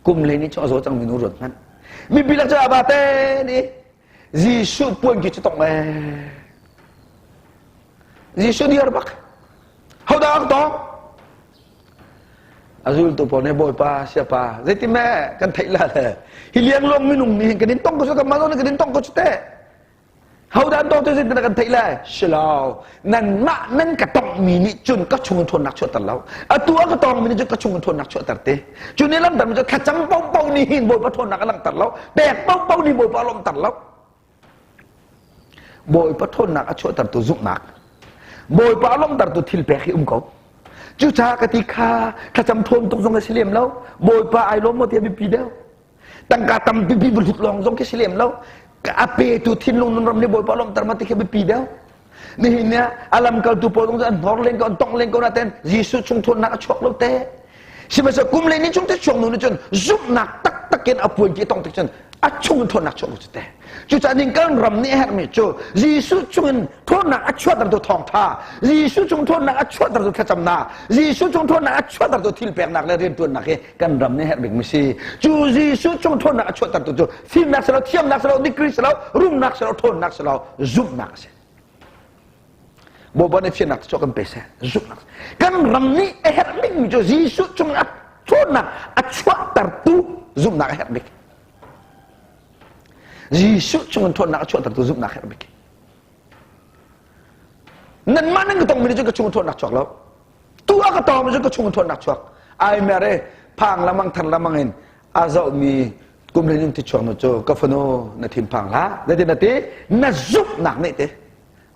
kum le ni cu a zaw cang mi nu ruat hmanh mipi lak cu aa va ten i Jesuh puan ki cu tong ee Jesuh dir bak hodah ak tong a zultu pawl nih bawipa siapa zeitin meh kan theih la le hi liangluang minung nih kan in tong ko cu kan mah kan in tong ko cu teh Hodah an tong cu zeitin kan theih lai? Si lo. Nanmah nan ka tongmi nih cun ka chung in ṭhawnnak chuahter lo. Atu a ka tongmi nih cun ka chung in ṭhawnnak chuahter te. Cu nih langhtermi cu thlacam paohpaoh nih hin Bawipa ṭhawnnak a langhter lo. Pek paohpaoh nih Bawipa a lawmhter lo. Bawipa ṭhawnnak a chuahtertu zumhnak. Bawipa a lawmhtertu thil pek hi um ko. Cucaah ka ti kha thlacam ṭhawn tuk zong a si lem lo. Bawipa ai lawm maw ti a biapi deuh. Tangka tampi bi hlut lawng zong khi si lem lo. A petu thinlung nun ram nih Bawipa lawmhter ma ti khi biapi deuh. Nihin ni ah a lamkaltu pawl zong an hnor len ko an tongh len ko nain Jesuh chung ṭhawnnak a chuak lo te. Sihmanhsehlaw kum le ni chung te chuak nu nih cun zumhnak taktak in a puan ki tong tik cun a chung in ṭhawnnak chuak lo cu te. Cucaah ning kan ram nih a herhmi cu Jesuh chung in ṭhawnnak a chuahtertu thawngṭha, Jesuh chung ṭhawnnak a chuahtertu thlacamnak, Jesuh chung ṭhawnnak a chuahtertu thil peknak le rianṭuannak hi kan ram nih herh bikmi si. Cu Jesuh chung ṭhawnnak a chuahtertu cu fimnak si lo, thiamnak si lo, degree si lo, rumnak si lo, ṭhawnnak si lo, zumhnak a si. Bawipa nih fiannak cu kan pe seh, zumhnak. Kan ram nih a herh bikmi cu Jesuh chung a ṭhawnnak a chuahtertu zumhnak a herh bik. Jesuh chung in ṭhawnnak a chuahtertu zumhnak herh bik. Nanmah nan ka tongmi nih cun ka chung in ṭhawnnak chuak lo. Tu a ka tongmi cun ka chung in ṭhawnnak chuak. Ai mer e phang lamang than lamang in a zohmi kum hlei ti chuak nu cu ka fanu na thinphang hlah. Zeitin na ti? Na zumhnak nih ti.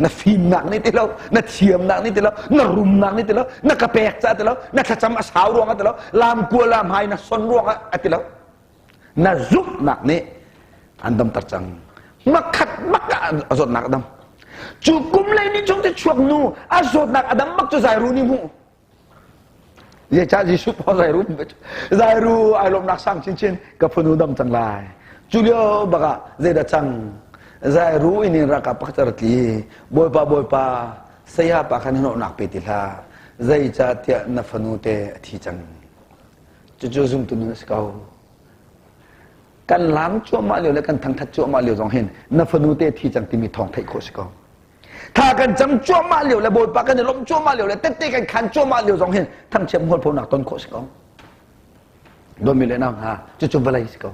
Na fimnak nih ti lo, na thiamnak nih ti lo, na rumnak nih ti lo, na ka pek ca ti lo, na thlacam a sau ruangah ti lo, lam kua lam hai na son ruangah a ti lo. Na zumhnak nih an damter cang. Makhat bak ah a zawtnak a dam. Cu kum lei ni chung te chuak nu a zawtnak a dam bak cu Zairu nih hmuh. Zeicah Jesuh paw Zairu Zairu ai lawmnak sang chinchin ka fanu dam cang lai. Cu lio bak ah zeidah cang? Zairu in in ralkap pakhat a ra tli. Bawipa Bawipa saya pa khan hnawhnak pe ti hlah. Zeicahtiah na fanu te a thi cang. Cucu zumtu nun a si ko. Kan laam cuahmah lio le kan thangthat cuahmah lio zong hin na fanu te thi cang timi thawng theih khawh si ko. Tha kan cam cuahmah lio le Bawipa kan i lawmh cuahmah lio le tette kan khan cuahmah lio zong hin thangchiat mualphonak ton khawh si ko. Dawmi le nau hna, cucu vawlei si ko.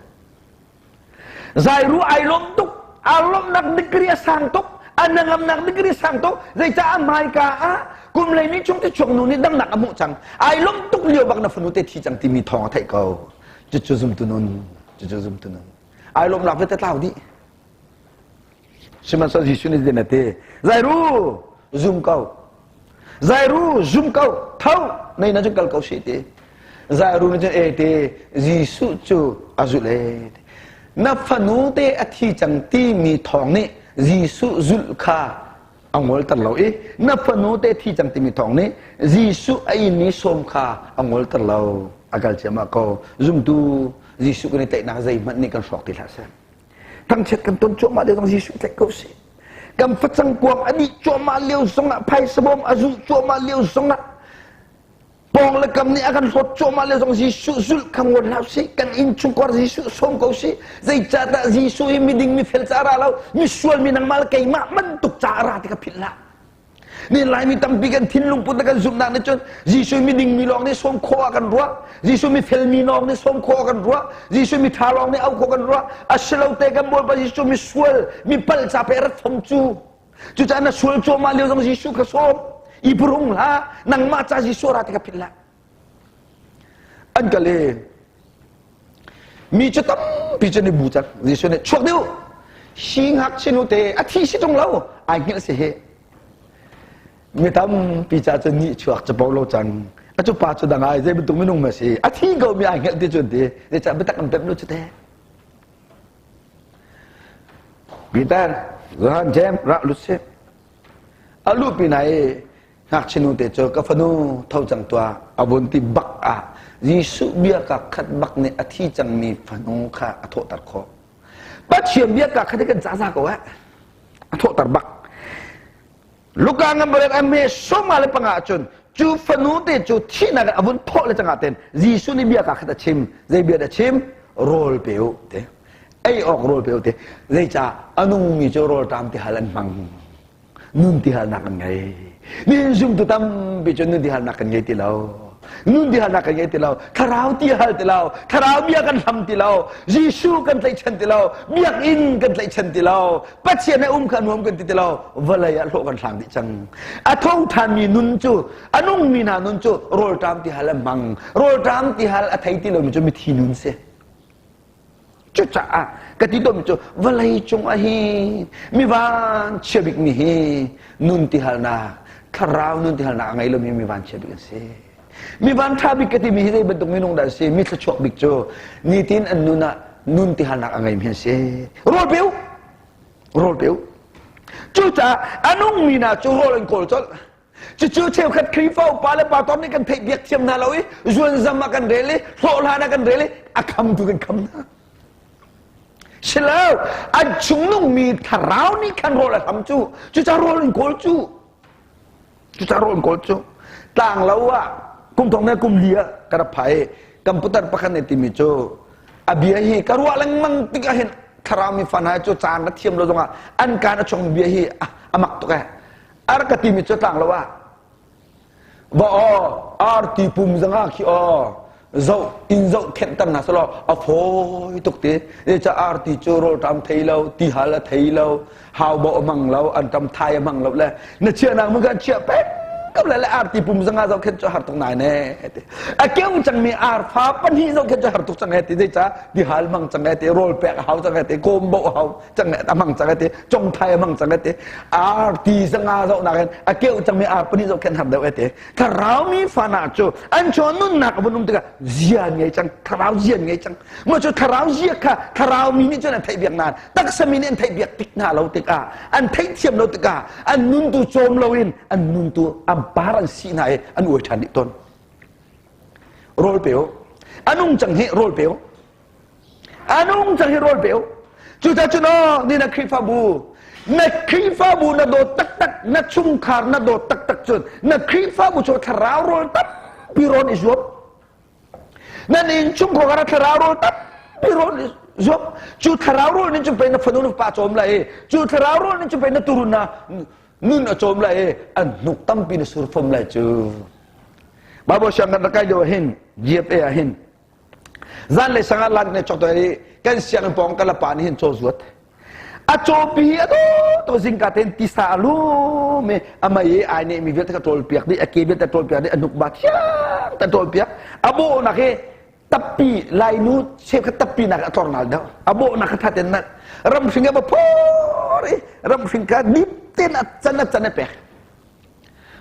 Zairu ai lawm tuk, aa lawmhnak degree a sang tuk, a nangamnak degree sang tuk, zeicah a hmaika ah kum lei ni chung te chuak nu nih damnak a hmuh cang. Ai lawm tuk lio bak na fanu te thi cang timi thawng a theih ko. Cucu zumtu nun, cucu zumtu nun. Ai lawmnak vialte tlau dih. Sihmanhsehlaw Jesuh nih zeitin a ti? Zairu, zum ko. Zairu, zum ko. Tho, nei na cu kal ko si ti. Zairu nih cun e te Jesuh cu a zulh e. Na fanu te a thi cang timi thawng nih Jesuh zulh kha a ngolter lo i na fanu te thi cang timi thawng nih Jesuh a inn i sawm kha a ngolter lo. A kal ciammah ko. Zumtu Jesuh kan i tlaihnak zeihmanh nih kan hrawk ti hlah seh. Thangchiat kan ton cuahmah lio zong Jesuh tlaih ko sih. Kan facang kuang a dih cuahmah lio zongah phaisa bawm a zuh cuahmah lio zongah pawng le kam nih a kan hlawt cuahmah lio zong Jesuh zulh kha ngol hlah sih. Kan innchungkhar Jesuh sawm ko sih. Zeicahdah Jesuh hi miding mifel ca ra lo, misual mi nangmah le keimah bantuk ca ra ti ka philh hlah. Ni Laimi tampi kan thinlung put le kan zumhnak nih cun Jesuh miding mi lawng nih sawm khawh ah kan ruah. Jesuh mi fel mi lawng nih sawm khawh ah kan ruah. Jesuh mi ṭha lawng nih auh khawh kan ruah. A si lo te kan Bawipa Jesuh mi sual, mi palh ca pe rat fom cu. Cucaah na sual cuahmah lio zong Jesuh kha sawm. I purung hlah. Nangmah ca Jesuh ra ti ka philh hlah. An kal i mi cu tampi cu an i bu cang. Jesuh nih chuak dih u. Hi ngakchia nu te a thi si ṭung lo ai hngilh si hi. Mi tampi ca cu nih chuak capo lo cang. A cu pa cu dang ai zei bantuk minung ma si. A thi ko mi ai hngilh ti cu an ti. Zeicah biatak an pemh lo cu te. Peter, Johan, James, ra lut sih. A luh pinah i Ngakchia nu te cu ka fanu tho cang tuah a vun ti bak ah Jesuh bia ka khat bak nih a thi cangmi fanu kha a thawhter khawh. Pathian bia ka khat hi kan caza ko eh. A thawhter bak. Luka ngambarek a me soma le panga cun cu fanu te cu thihnak a vun thawh le cangah ten Jesuh nih bia ka khat a chim. Zei bia dah chim? Rawl pe u te. Ei awk rawl pe u te. Zeicah a nungmi cu rawl ṭam ti hal an hmang. Nun tihalnak an ngei. Nihin zumtu tampi cu nun tihalnak kan ngei ti lo. Nun tihalnak kan ngei ti lo. Thlarau ti hal ti lo. Thlarau bia kan hlam ti lo. Jesuh kan tlaihchan ti lo. Biakinn kan tlaihchan ti lo. Pathian he um kha nuam kan ti ti lo. Vawlei ah hlawh kan hlang dih cang. A tho ṭhanmi nun cu, a nungmi hna nun cu rawlṭam tihal an hmang. Rawlṭam tihal a thei ti lomi cu mithi nun si. Cucaah ka ti tawnmi cu vawlei cung ah hin mi vanchia bikmi hi nun tihalnak, thlarau nun tihalnak a ngei lomi mi vanchia bik an si. Mi van ṭha bik ka timi hi zei bantuk minung dah a si? Mi thluachuak bik cu nitin an nun ah nun tihalnak a ngeimi an si. Rawl pe u! Rawl pe u! Cucaah a nungmi hna cu rawl an kawl colh. Cucu cheukhat Khrihfa upa le pastor nih kan theih biak thiam hna lo i zuanzam ah kan rel i hlawhhlan ah kan rel i a khamtu kan kham hna. Silo, an chungnungmi thlarau nih khan rawl a hlam cu, cuca rawl in kawl cu, cuca rawl in kawl cu. Tlang lo ah kum thong ne kum li ah ka rak phai i kan putar pakhat nih timi cu a bia hi ka ruah lengmang tik ah hin thlarau mi fan hai cu caan ka thiam lo zongah an kaan a chong bia hi a mak tuk eh. A rak ka timi cu tlang lo ah va aw arti pum zanga khi aw zoh in zoh khenhter hna selaw a fawi tuk ti ca arti cu rawlṭam thei lo ti hal a thei lo hau bo a mang lo an ṭam thai a mang lo le na chiahnak mun kan chiah peng kam le le arti pum zanga zoh khen cu har tuk nai ne ti a keu cangmi arfa pahnih zoh khen cu har tuk cang he ti zeica ti hal mang cang he ti rawl pek a hau cang he ti kawm bo a hau cang a mang cang te cong thai a mang cang te ar ti zanga zoh nak in a keu cangmi ar pahnih zoh khen har deuh te thlarau mi fana cu an chuan nunnak a vun um tikah zian ngei cang thlarau zian ngei cang mo cu thlarau zia kha thlarau mi nih cun an theih biak nain taksa mi nih an theih biak tik hna lo tikah an theih thiam lo tikah an nun tu cawm lo in an nun tu an par an si hna i an uai ṭhan dih tawn rawl pe u anung cang hi rawl pe u A nung cang hi rawl pe u. Cucaah cun aw ni na Khrihfabu na Khrihfabu na dawt taktak na chungkhar na dawt taktak cun na Khrihfabu cu thlarau rawl tampi rawn i zuam. Nan innchungkhar ah thlarau rawl tampi rawn i zuam. Cu thlarau rawl nih cun pei na fanu na pa cawm lai i cu thlarau rawl nih cun pei na turun na nun a cawm lai i an hnuk tampi na sur fom lai cu. Bible siang kan rak kai lio ah hin GFA ah hin Zanlei sang ah lan ne chok i kan sianginn pawng kan pa nih hin caw zuat. A cawpi a do to zingka ten tisa a lum i a mei i ai ne mi vialte ka ṭawl piak dih a ke vialte ṭawl piak dih a hnuk ba thiang ta ṭawl piak a bawh nak hi tappi lainu cheukhat tappi nak a tlor nal deuh a bawh nak kha tha ten nalh ramhring a va phor i ramhring kha dip ten a can a can a pek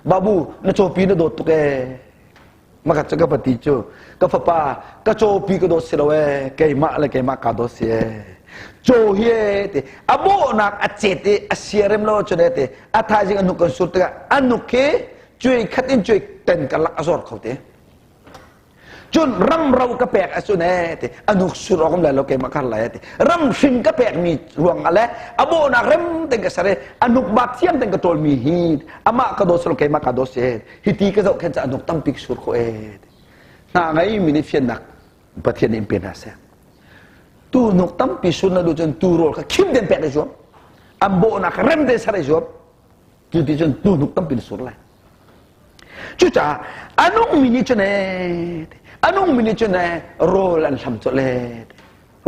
babu na cawpi na dawt tuk ee. Makhat cu ka va ti cu ka fapa ka cawpi ka dawt si lo ee keimah le keimah kaa dawt si ee. Caw hi ee ti a bawhnak a cet i a siarem lo ahcun ee ti a thaizing a hnuk kan sur tikah a hnuk hi cuai khat in cuai ten karlak a zor kho te. Cun ramro ka pek ahcun ee ti a hnuk sur awk um lai lo keimah kar lai ti ram hring ka pekmi ruang ah le a bawhnak rem ten ka ser i a hnuk bak thiam ten ka ṭawlmi hi amah ka dawt silo keimah ka dawt si hi ti ka zohkhenh ca a hnuk tampi ka sur khawh ee hna ngei mi nih fiannak Pathian nih in pe hna seh tu hnuk tampi sur na duh cun tu rawl kha khim ten pek i zuam an bawhnak rem ten ser i zuam cu ti cun tu hnuk tampi na sur lai Cucaah a nungmi nih cun ee a nungmi nih cun ee rawl an hlam colh ee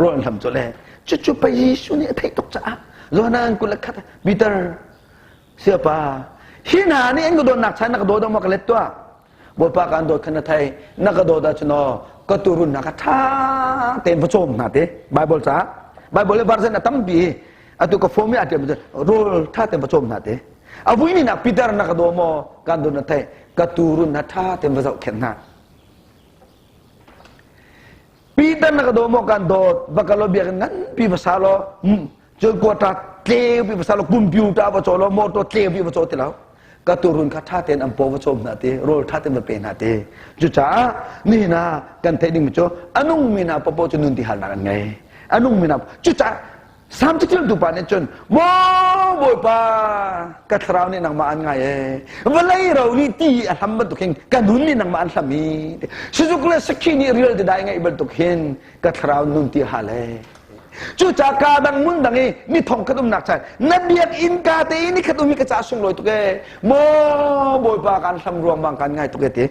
rawl an hlam colh ee cucu pei Jesuh nih a theih tuk caah Johanan 21 Peter siapa hi hna nih an ka dawtnak chan na ka daw dong ma ka let tuah Bawipa kaan dawt kha na thei na ka dawt ahcun aw ka turun na ka ṭha tein va cawm hna te Bible caah Bible le version a tampi atu ka phone mi a ṭial rawl ṭha tein va cawm hna te A vui ni nak Peter na ka daw maw? Kan dun na theih. Ka turun na tha ten va zohkhenh hna. Peter na ka daw maw? Kan dawt. Va ka lo biakinn nganpi va sa law, cun quota tleu pi va sa law, computer va caw law, motor tleu pi va caw ti lo. Ka turun kha tha tein an paw va cawm hna ti, rawl tha tein va pe hna ti. Cucaah nihin ah kan theih ding cu a nungmi hna paohpaoh cu nun ti halnak an ngei. A nungmi hna cucaah Salm caṭialtu pa nih cun maw Bawipa ka thlarau nih nangmah an ngai ee vawlei ro nih ti a hlam bantuk hin ka nun nih nangmah an hlam i sazuk le sakhi nih rial ti dai ngaih bantuk hin ka thlarau nun ti hal ee cucaah ka dang mun dang i ni thong khat umnak chan na biakinn ka te i ni khat um hi ka ca sunglawi tuk ee maw Bawipa kan hlam ruang bang kan ngai tuk ee ti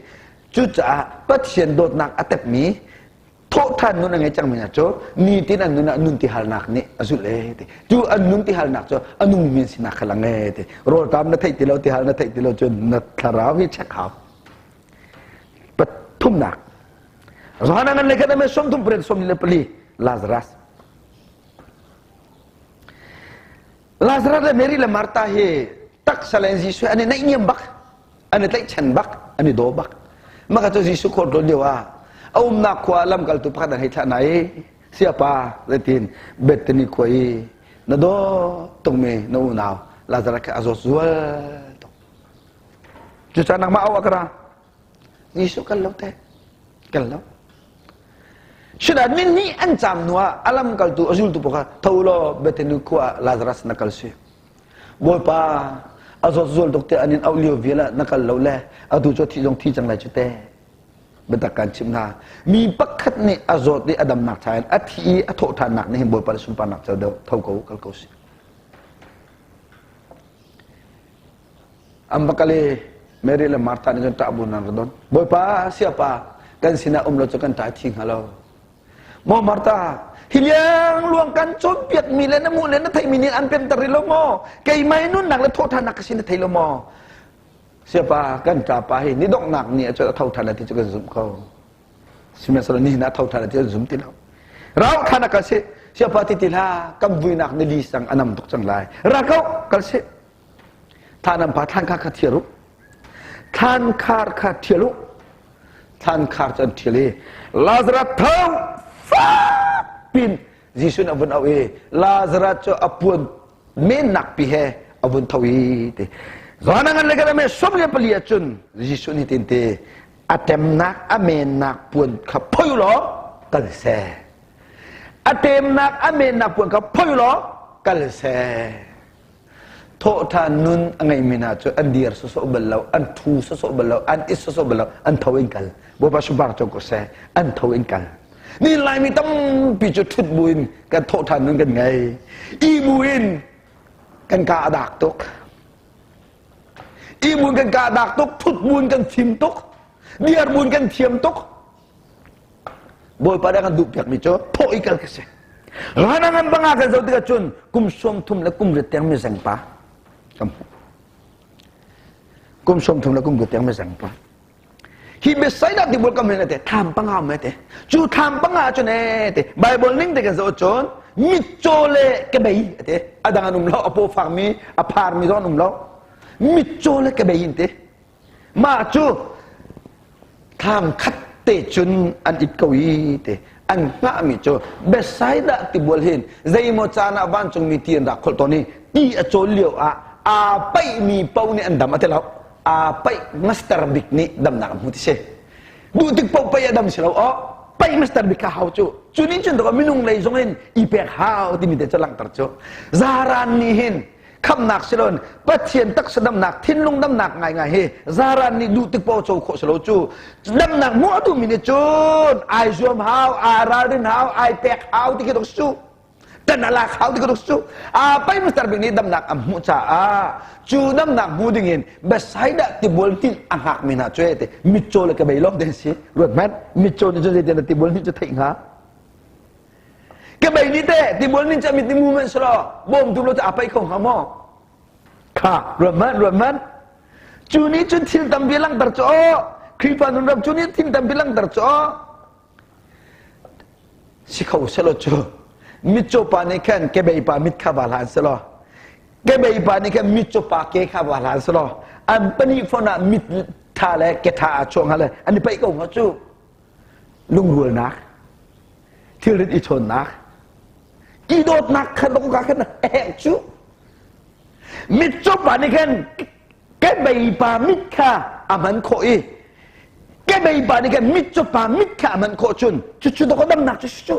cucaah Pathian dawtnak a tepmi thawhṭhan nun a ngei cangmi hna cu nitin an nun ah nun ti halnak nih a zulh ee ti cu an nun ti halnak cu a nungmi an sinak kha lang ee ti rawlṭam na theih ti lo ti hal na theih ti lo cun na thlarau hi check hau pathumnak Johanna ngan le khat ame 30 pariat 44 Lazarus Lazarus le Mary le Martha hi taksa le Jesuh an i naihniam bak an i tlaihchan bak an i daw bak maka cu Jesuh khor ṭawn lio ah a umnak khua lamkaltu pakhat an hei thlah hna i siapa zeitin Bethany khua i na daw tukmi na unau Lazarus kha a zawt zual tuk cucaah nangmah au ah ka ra Jesuh kal lo te kal lo Sinain min nih an caam hnu ah a lamkaltu a zultu pawl kha tho law Bethany khua ah Lazarus na kal si Bawipa a zawt zual tuk te an in auh lio vial ah na kal lo le atu cu thi zong thi cang lai cu te biatak kan chimh hna mi pakhat nih a zawt i a damnak cha in a thi i a thawh ṭhannak nih hin Bawipa le sunparnak ceu deuh tho ko kal ko si an va kal i Mary le Martha nih cun ṭah bu nan ra don Bawipa siapa kan sinah um lo cu kan ṭai thi hnga lo Maw Martha, hi liangluang kan cawnpiakmi le na hmuh le na theihmi nih an pemter rih lo maw? Keimah i nunnak le thawhṭhannak ka si na thei lo maw? Siapa kan ṭapa hi ni donghnak ni ah cun a tho ṭhan lai ti cu kan zumh ko. Sihmanhsehlaw nihin ah a tho ṭhan lai ti kan zum ti lo. Rau ṭhan ah kal sih. Siapa ti ti hlah, kan vuinak ni li sang a nam tuk cang lai. Ra ko, kal sih. Thlan an pa thlan kha kha thial u. Thlan khar kha thial u. Thlan khar cu an thial i Lazarus tho fak pin Jesuh nih a vun auh i Lazarus cu a puan mennak pi he a vun tho i ti. Johan ngan le kan me 14 ah cun Jesuh nih tin ti a temnak a mennak puan kha phoi law kal seh. A temnak a mennak puan kha phoi law kal seh. Thawhṭhan nun a ngeimi hna cu an dir sawsawh bal lo, an ṭhu sawsawh bal lo, an it sawsawh bal lo, an tho in kal. Bawipa sunpar cu ko seh, an tho in kal. Ni Laimi tampi cu ṭhut buin kan thawhṭhan nun kan ngei. I buin kan ka a dak tuk. I buin kan ka a dak tuk, ṭhut buin kan fim tuk, dir buin kan thiam tuk. Bawipa nih a kan duhpiakmi cu thawh i kal ka si. Rana ngan banga kan zoh tikah cun kum 30 le kum riat tiang mizeng pa kan hmuh. Kum 30 le kum riat tiang mizeng pa. Hi Bethsaida tibul kam hin te tham panga um te. Cu tham panga cun e te Bible ning te kan zoh cun mitcaw le kebei te adang an um lo a paw fakmi a pharmi zong an um lo mitcaw le kebei in te mah cu. Thlam khat te cun an it ko i te an hngahmi cu Bethsaida tibual hin zeimaw caan ah vancungmi ti an rak kholh tawn i ti a cawl lio ah aa paihmi paoh nih an dam a ti lo. Aa paih master bik nih damnak an hmu ti si. Duh tik paoh paih a dam si lo aw paih master bik kha hau cu. Cu nih cun minung lei zong in i pek hau timi te cu langhter cu. Zaran nih hin khamnak si loin Pathian taksa damnak thinlung damnak ngaingai hi zaran nih duh tik paoh co khawh si lo cu damnak hmuh a duhmi nih cun ai zuam hau ai ralrin hau ai pek hau ti khi dok su tan a lak hau ti khi dok su a pai master bik nih damnak a hmuh caah cu damnak hmu ding in Bethsaida tibual hnin a hngak mi hna cu te mitcaw le kebei lawng te si ruat hmanh mitcaw nih cun zeitin tibual hnin cu theih hnga Kebei nih teh tibual nin cami ti mu man selaw bawm tu lo cu a paih kho hnga maw? Kha ruat hmanh ruat hmanh. Cu nih cun thil tampi langhter cu aw Khrihfa nun ram cu nih thil tampi langhter cu aw si kho selaw cu mitcaw pa nih khan kebei pa mit kha va hlan selaw kebei pa nih khan mitcaw pa ke kha va hlan selaw an pahnih fon ah mit tha le ke tha a chuang hnga le an i paih ko hnga cu lungrualnak thilrit i chawnnak i dawtnak kha dong ka khan a herh cu mitcaw pa nih khan kebei pa mit kha a hman khawh i kebei pa nih khan mitcaw pa mit kha a hman khawh cun cucu dawk damnak cu cu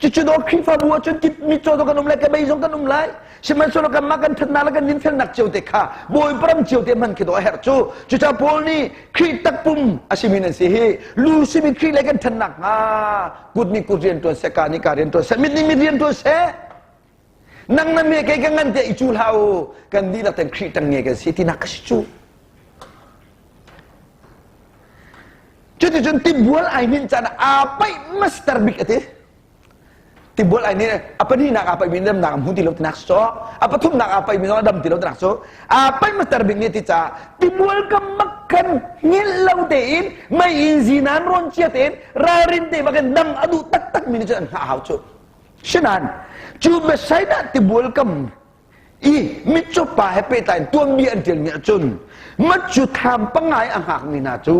cucu dawk Khrihfabu ah cun mitcaw zong kan um lai kebei zong kan um lai sihmanhsehlaw kanmah kan ṭhatnak le kan dinfelnak cio te kha Bawipa ram cio te hman khi dawh a herh cu cucaah Paul nih Khrih takpum a simi nan si hi lu simi Khrih le kan ṭhan nakhnga kut nih kut rian ṭuan seh ka nih ka rian ṭuan seh mit nih mit rian ṭuan seh nang na me kei ka ngan tiah i cu hlah u kan dihlak ten Khrih ṭang nge kan si tinak ka si cu cuticun tibual ai nin caan aa paih master bik a ti Tibual ai nih a pahnihnak aa paihmi damnak a hmu ti lo tinak si a pathumnak aa paihmi zong a dam ti lo tinak cu aa paih master bik nih ti caah tibual kam bak khan hngilh lo tein mei in zinan rawn cia tein ralrin te bakin dam a duh taktak mi nih cun an hngah hau cu sinan cu Bethsaida tibual kam i mitcaw pa he pehtlai in tuanbia an ṭialmi ahcun Matthew thlam pangai a hngakmi hna cu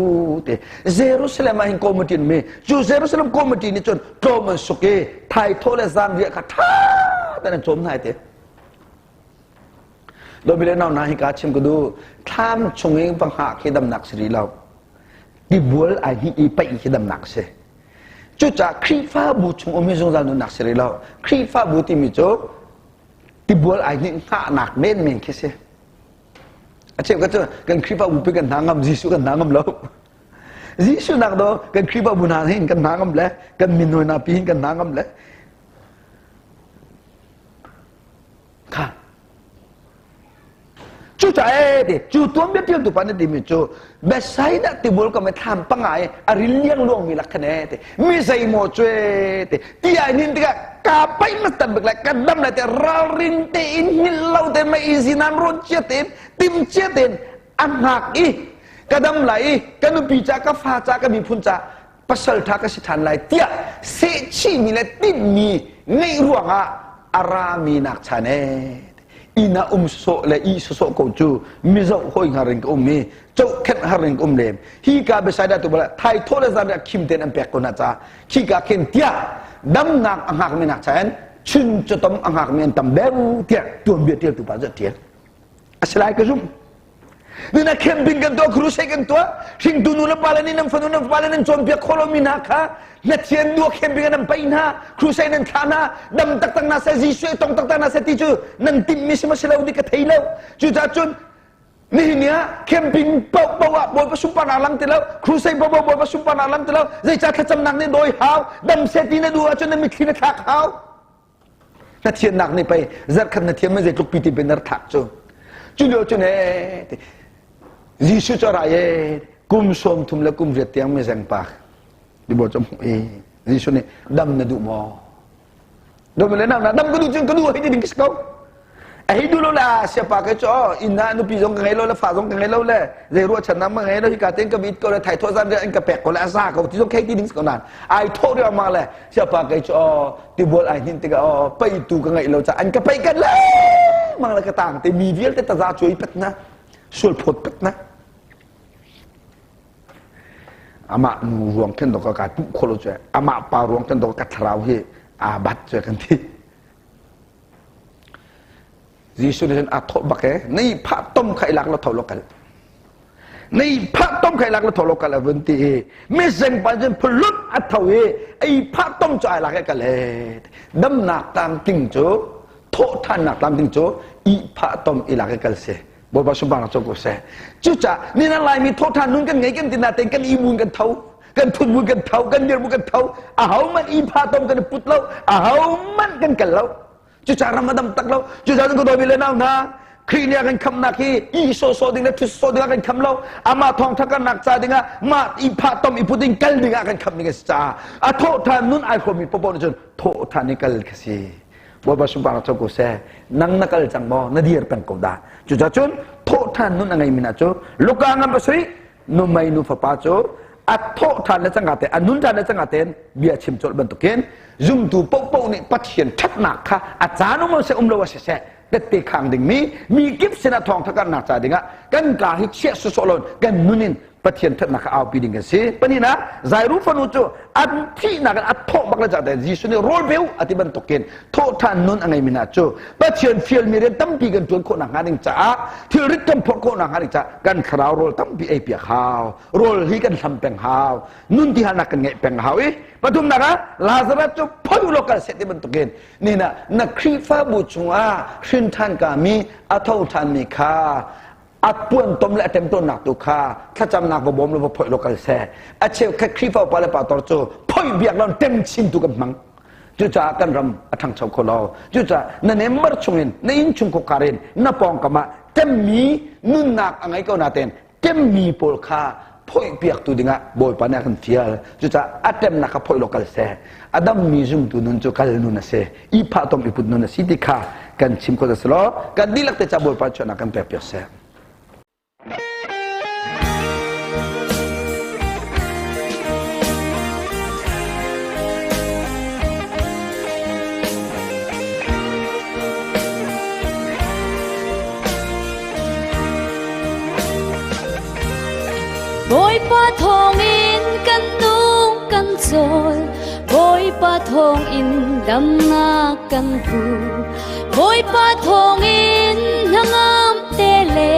te Jerusalem ah hin committee mi cu Jerusalem committee nih cun tlawm an suk i thaithawh le zanriah kha ṭha tein an cawm hna te Dawmi le nau hna hi ka chim ka duh thlam chung i va hngah khi damnak si rih lo tibual ai hnih i paih khi damnak si cucaah Khrihfabu chung um hi zungzal nunnak si rih lo Khrihfabu timi cu tibual ai hnih hngahnak menmen khi si a cheu ka cu kan Khrihfabu pi kan hna ngam Jesuh kan hna ngam lo Jesuh nak do kan Khrihfabu hna hin kan hna ngam le kan minoi na pi hin kan hna ngam le kha Cucaah ti cu tuanbia ṭialtu pa nih timi cu Bethsaida tibual kam i thlam panga i a ril liangluang mi lak khan ee ti mi zeimaw cu ee ti ti ai nin tikah ka paih mastan bik lai ka dam lai te ralrin tein hngilh lo te mei zinan rawn cia tein tim cia tein a hngak i ka dam lai i ka nupi ca ka fa ca ka miphun ca pasal ṭha ka si ṭhan lai tiah sehchihmi le tinhmi ngeih ruangah a rami nak chan ee inn ah um sawh le ih sawsawh ko cu mizoh hawi hngar in ka um i cohkhenh har in ka um lem hi ka Bethsaida tu bala thai thaw le zan khim ten an pek ko na ca khi ka khin tiah damnak a hngak mi nak chan chun chatom a hngak mi an tam deuh tiah tuanbia tial tu pa zat tial asilai ka zum Nina camping kan tuah, crusade kan tuah, hringtu nu le pa le nih nan fanu nan fapa le nan cawnpiak khawh lomi hna kha na thian dua camping nan paih hna, crusade nan thlah hna, dam taktak hna seh, Jesuh tong taktak hna seh ti cu nan timhmi si ma si lo ti ka thei lo. Cucaah cun nihin ni ah camping paohpaoh ah Bawipa sunparnak lang ti lo, crusade paohpaoh Bawipa sunparnak lang ti lo, zeicah thlacamnak nih dawi hau, dam seh ti na duh ahcun na mitthli na thlak hau. Na thiannak nih pei zarhkhat na thiam zeitluk pi ti nar thak cu cu lio cun ee Jesuh cu a ra ee kum 30 le kum riat tiang mi zeng pa ti bo cu hmuh i Jesuh nih dam na duh maw dam le na dam ka duh cun ka duh hei ti ding ko a hei duh lo le a siapa ke cu inn ah nupi zong ka ngei lo le fa zong ka ngei lo le zei ruahchannak ma ngei lo hika tein ka bit ko le thaithawh zan in ka pek ko le a za ko ti zong khei ti ding ko nan ai thawh riangmang le siapa kei cu tibual ai hnin tikah peitu ka ngeih lo ca an ka pei kan le mang le ka tang te mi vialte taza cuai pet na sual phawt pet na. Amah nu ruang khin dok ka puh kholo cu, amah pa ruang khin dok ka thlarau hi aa bat cu kan ti. Jesuh nih cun a thawh bak e, nei phah tom kha i lak la tho lo kal. Nei phah tom kha i lak la tho lo kal a vun ti i miseng pa cun phulut a tho i ei phah tom cu ai lak e kal e. Damnak tlamtling cu thawh ṭhannak tlamtling cu i phah tom i lak e kal si. Bawipa sunparnak co ko seh. Cucaah ni na Laimi thawh ṭhan nun kan ngei kan ti natein kan i mun kan tho kan thut bu kan tho kan dir bu kan tho aho man i phah tom kan i put lo aho man kan kal lo. Cucaah ram a dam tak lo. Cucaah cun ka dawmi le nau hna, Khrih nih a kan khamnak hi i sawhsawh ding le thut sawh ding ah kan kham lo. Amah thawngtha karnak ca dingah mah i phah tom i put in kal ding ah kan kham ding a si caah a thawhṭhan nun ai hrawmmi popoh nih cun thawhṭhan i kal kha si. Bawipa sunparnak co ko seh. Nang na kal cang maw? Na dir peng ko dah. Cucaah cun thawhṭhan nun a ngeimi hna cu Luka ngan pasarih numei nu fapa cu a thawh ṭhan le cangka te a nun ṭhan le cangka tein bia chim colh bantukin zumtu paohpaoh nih Pathian ṭhatnak kha a caan um seh um lo a siseh tette khang dingmi mi kip sinah thawngṭha karnak ca dingah kan kaa hi chiah sawsawh lo kan nun in Pathian ṭhatnak kha aupi ding kan si. Pahnihnak, Jairu fanu cu an thihnak in a thawh bak le cah Jesuh nih rawl pe u a ti bantukin thawhṭhan nun a ngeimi hna cu Pathian fialmi rian tampi kan ṭuan khawh nakhnga ding caah thilrit kan phorh khawh nakhnga ding caah kan thlarau rawl tampi ei piak hau. Rawl hi kan hlam peng hau. Nun tihalnak kan ngeih peng hau i pathumnak ah Lazarus cu phoi u law kal seh ti bantukin nihin ah na Khrihfabu chungah hrin ṭhan kami a tho ṭhanmi kha a puan tom le a ṭemṭawnnak tu kha thlacamnak va bawm lo va phoih lo kal seh. A cheukhat Khrihfa upa le pastor cu phoih biak lo ṭem chin tu kan hmang. Cucaah kan ram a ṭhangcho kho lo. Cucaah na nembar chungin na inn chung khuakhar in na pawngkam ah ṭemmi nunnak a ngei ko natein ṭemmi pawl kha phoih piaktu dingah Bawipa nih a kan fial. Cucaah a ṭemnak kha phoih lo kal seh. A dammi zumtu nun cu kal nun a si. I phah tom i put nun a si ti kha kan chim kho si law kan dihlak te ca Bawipa chuahnak kan pek piak seh. Bawipa thawngin kan nung kan cawl, Bawipa thawngin damnak kan hmu. Bawipa thawngin hnangam te le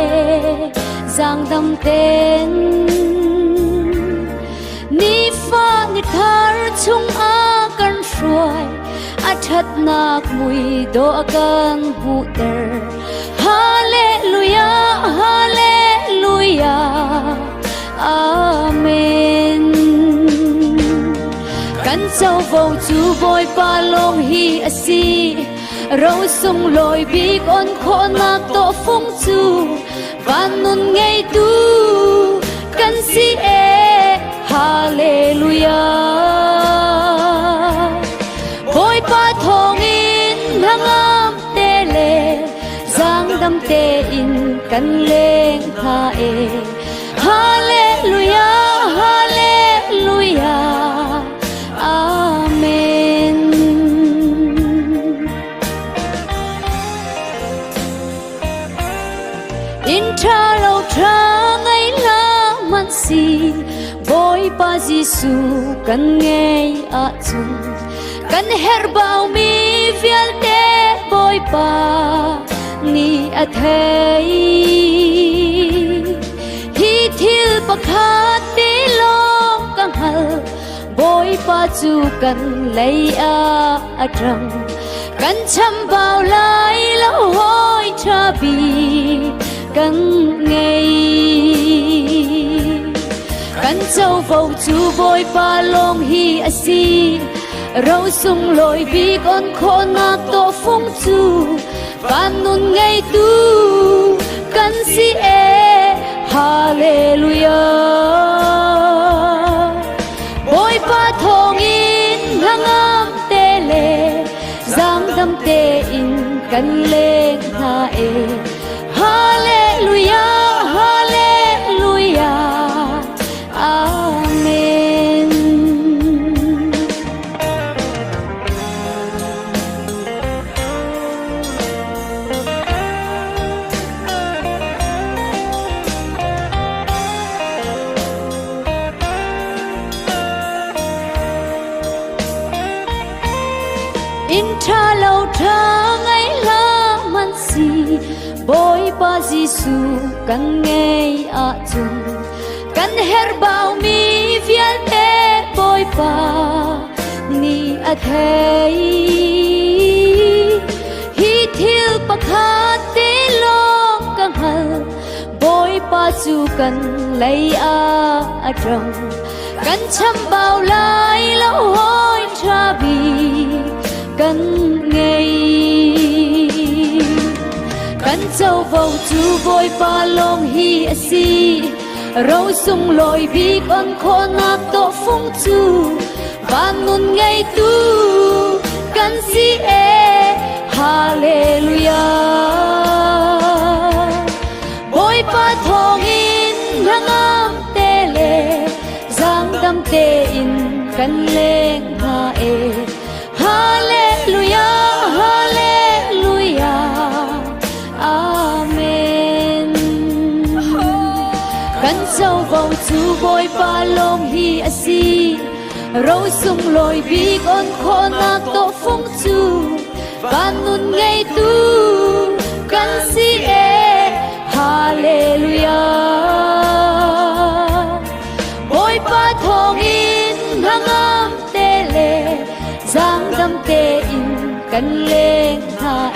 zaangdam ten. Nifa ni thar chungah kan hruai, a ṭhatnak mui dawh a kan hmuhter. Hallelujah, hallelujah, amen. Kan covo cu Bawipa lawng hi a si. Ro sunglawi bik on khawhnak tawhfung cu van nun ngeitu kan si e. Hallelujah. Bawipa thawngin hnangam te le zaangdam tein kan leng hna e. Hallelujah, hallelujah, amen. Inn ṭha lo ṭha ngei hlah hmanh si, Bawipa Jesuh kan ngei ahcun kan herh baumi vialte Bawipa nih a thei. Hi thil pakhat te lawng ka hngal, Bawipa cu kan lei ah a ṭang. Kan chambau lai lo hawi ṭha bik kan ngei. Kan covo cu Bawipa lawng hi a si. Ro sunglawi bik on khawhnak tawhfung cu van nun ngeitu kan si e. Hallelujah. Bawipa thawngin hnangam te le zaangdam tein kan leng hna e. Hallelujah, hallelujah, amen. ṭha lo ṭha ngai hlah hmanh si Bawipa Jesuh kan ngei ahcun kan herhbaumi vialte Bawipa nih a thei. Hi thil pakhat te lawng ka hngal Bawipa cu kan lei ah a ṭang kan chambau lai lo hawi ṭha bik kan ngei. Kan covo cu Bawipa lawng hi a si ro sunglawi bik on khawhnak tawhfung cu van nun ngeitu kan si e Hallelujah Bawipa thawngin hnangam te le zaangdam tein kan leng hna e Hallelujah Hallelujah Amen Kan covo cu Bawipa lawng hi a si ro sunglawi bik on khawhnak tawhfung cu van nun ngeitu kan si e Hallelujah Bawipa thawngin hnangam te le zaangdam tein kan leng hna.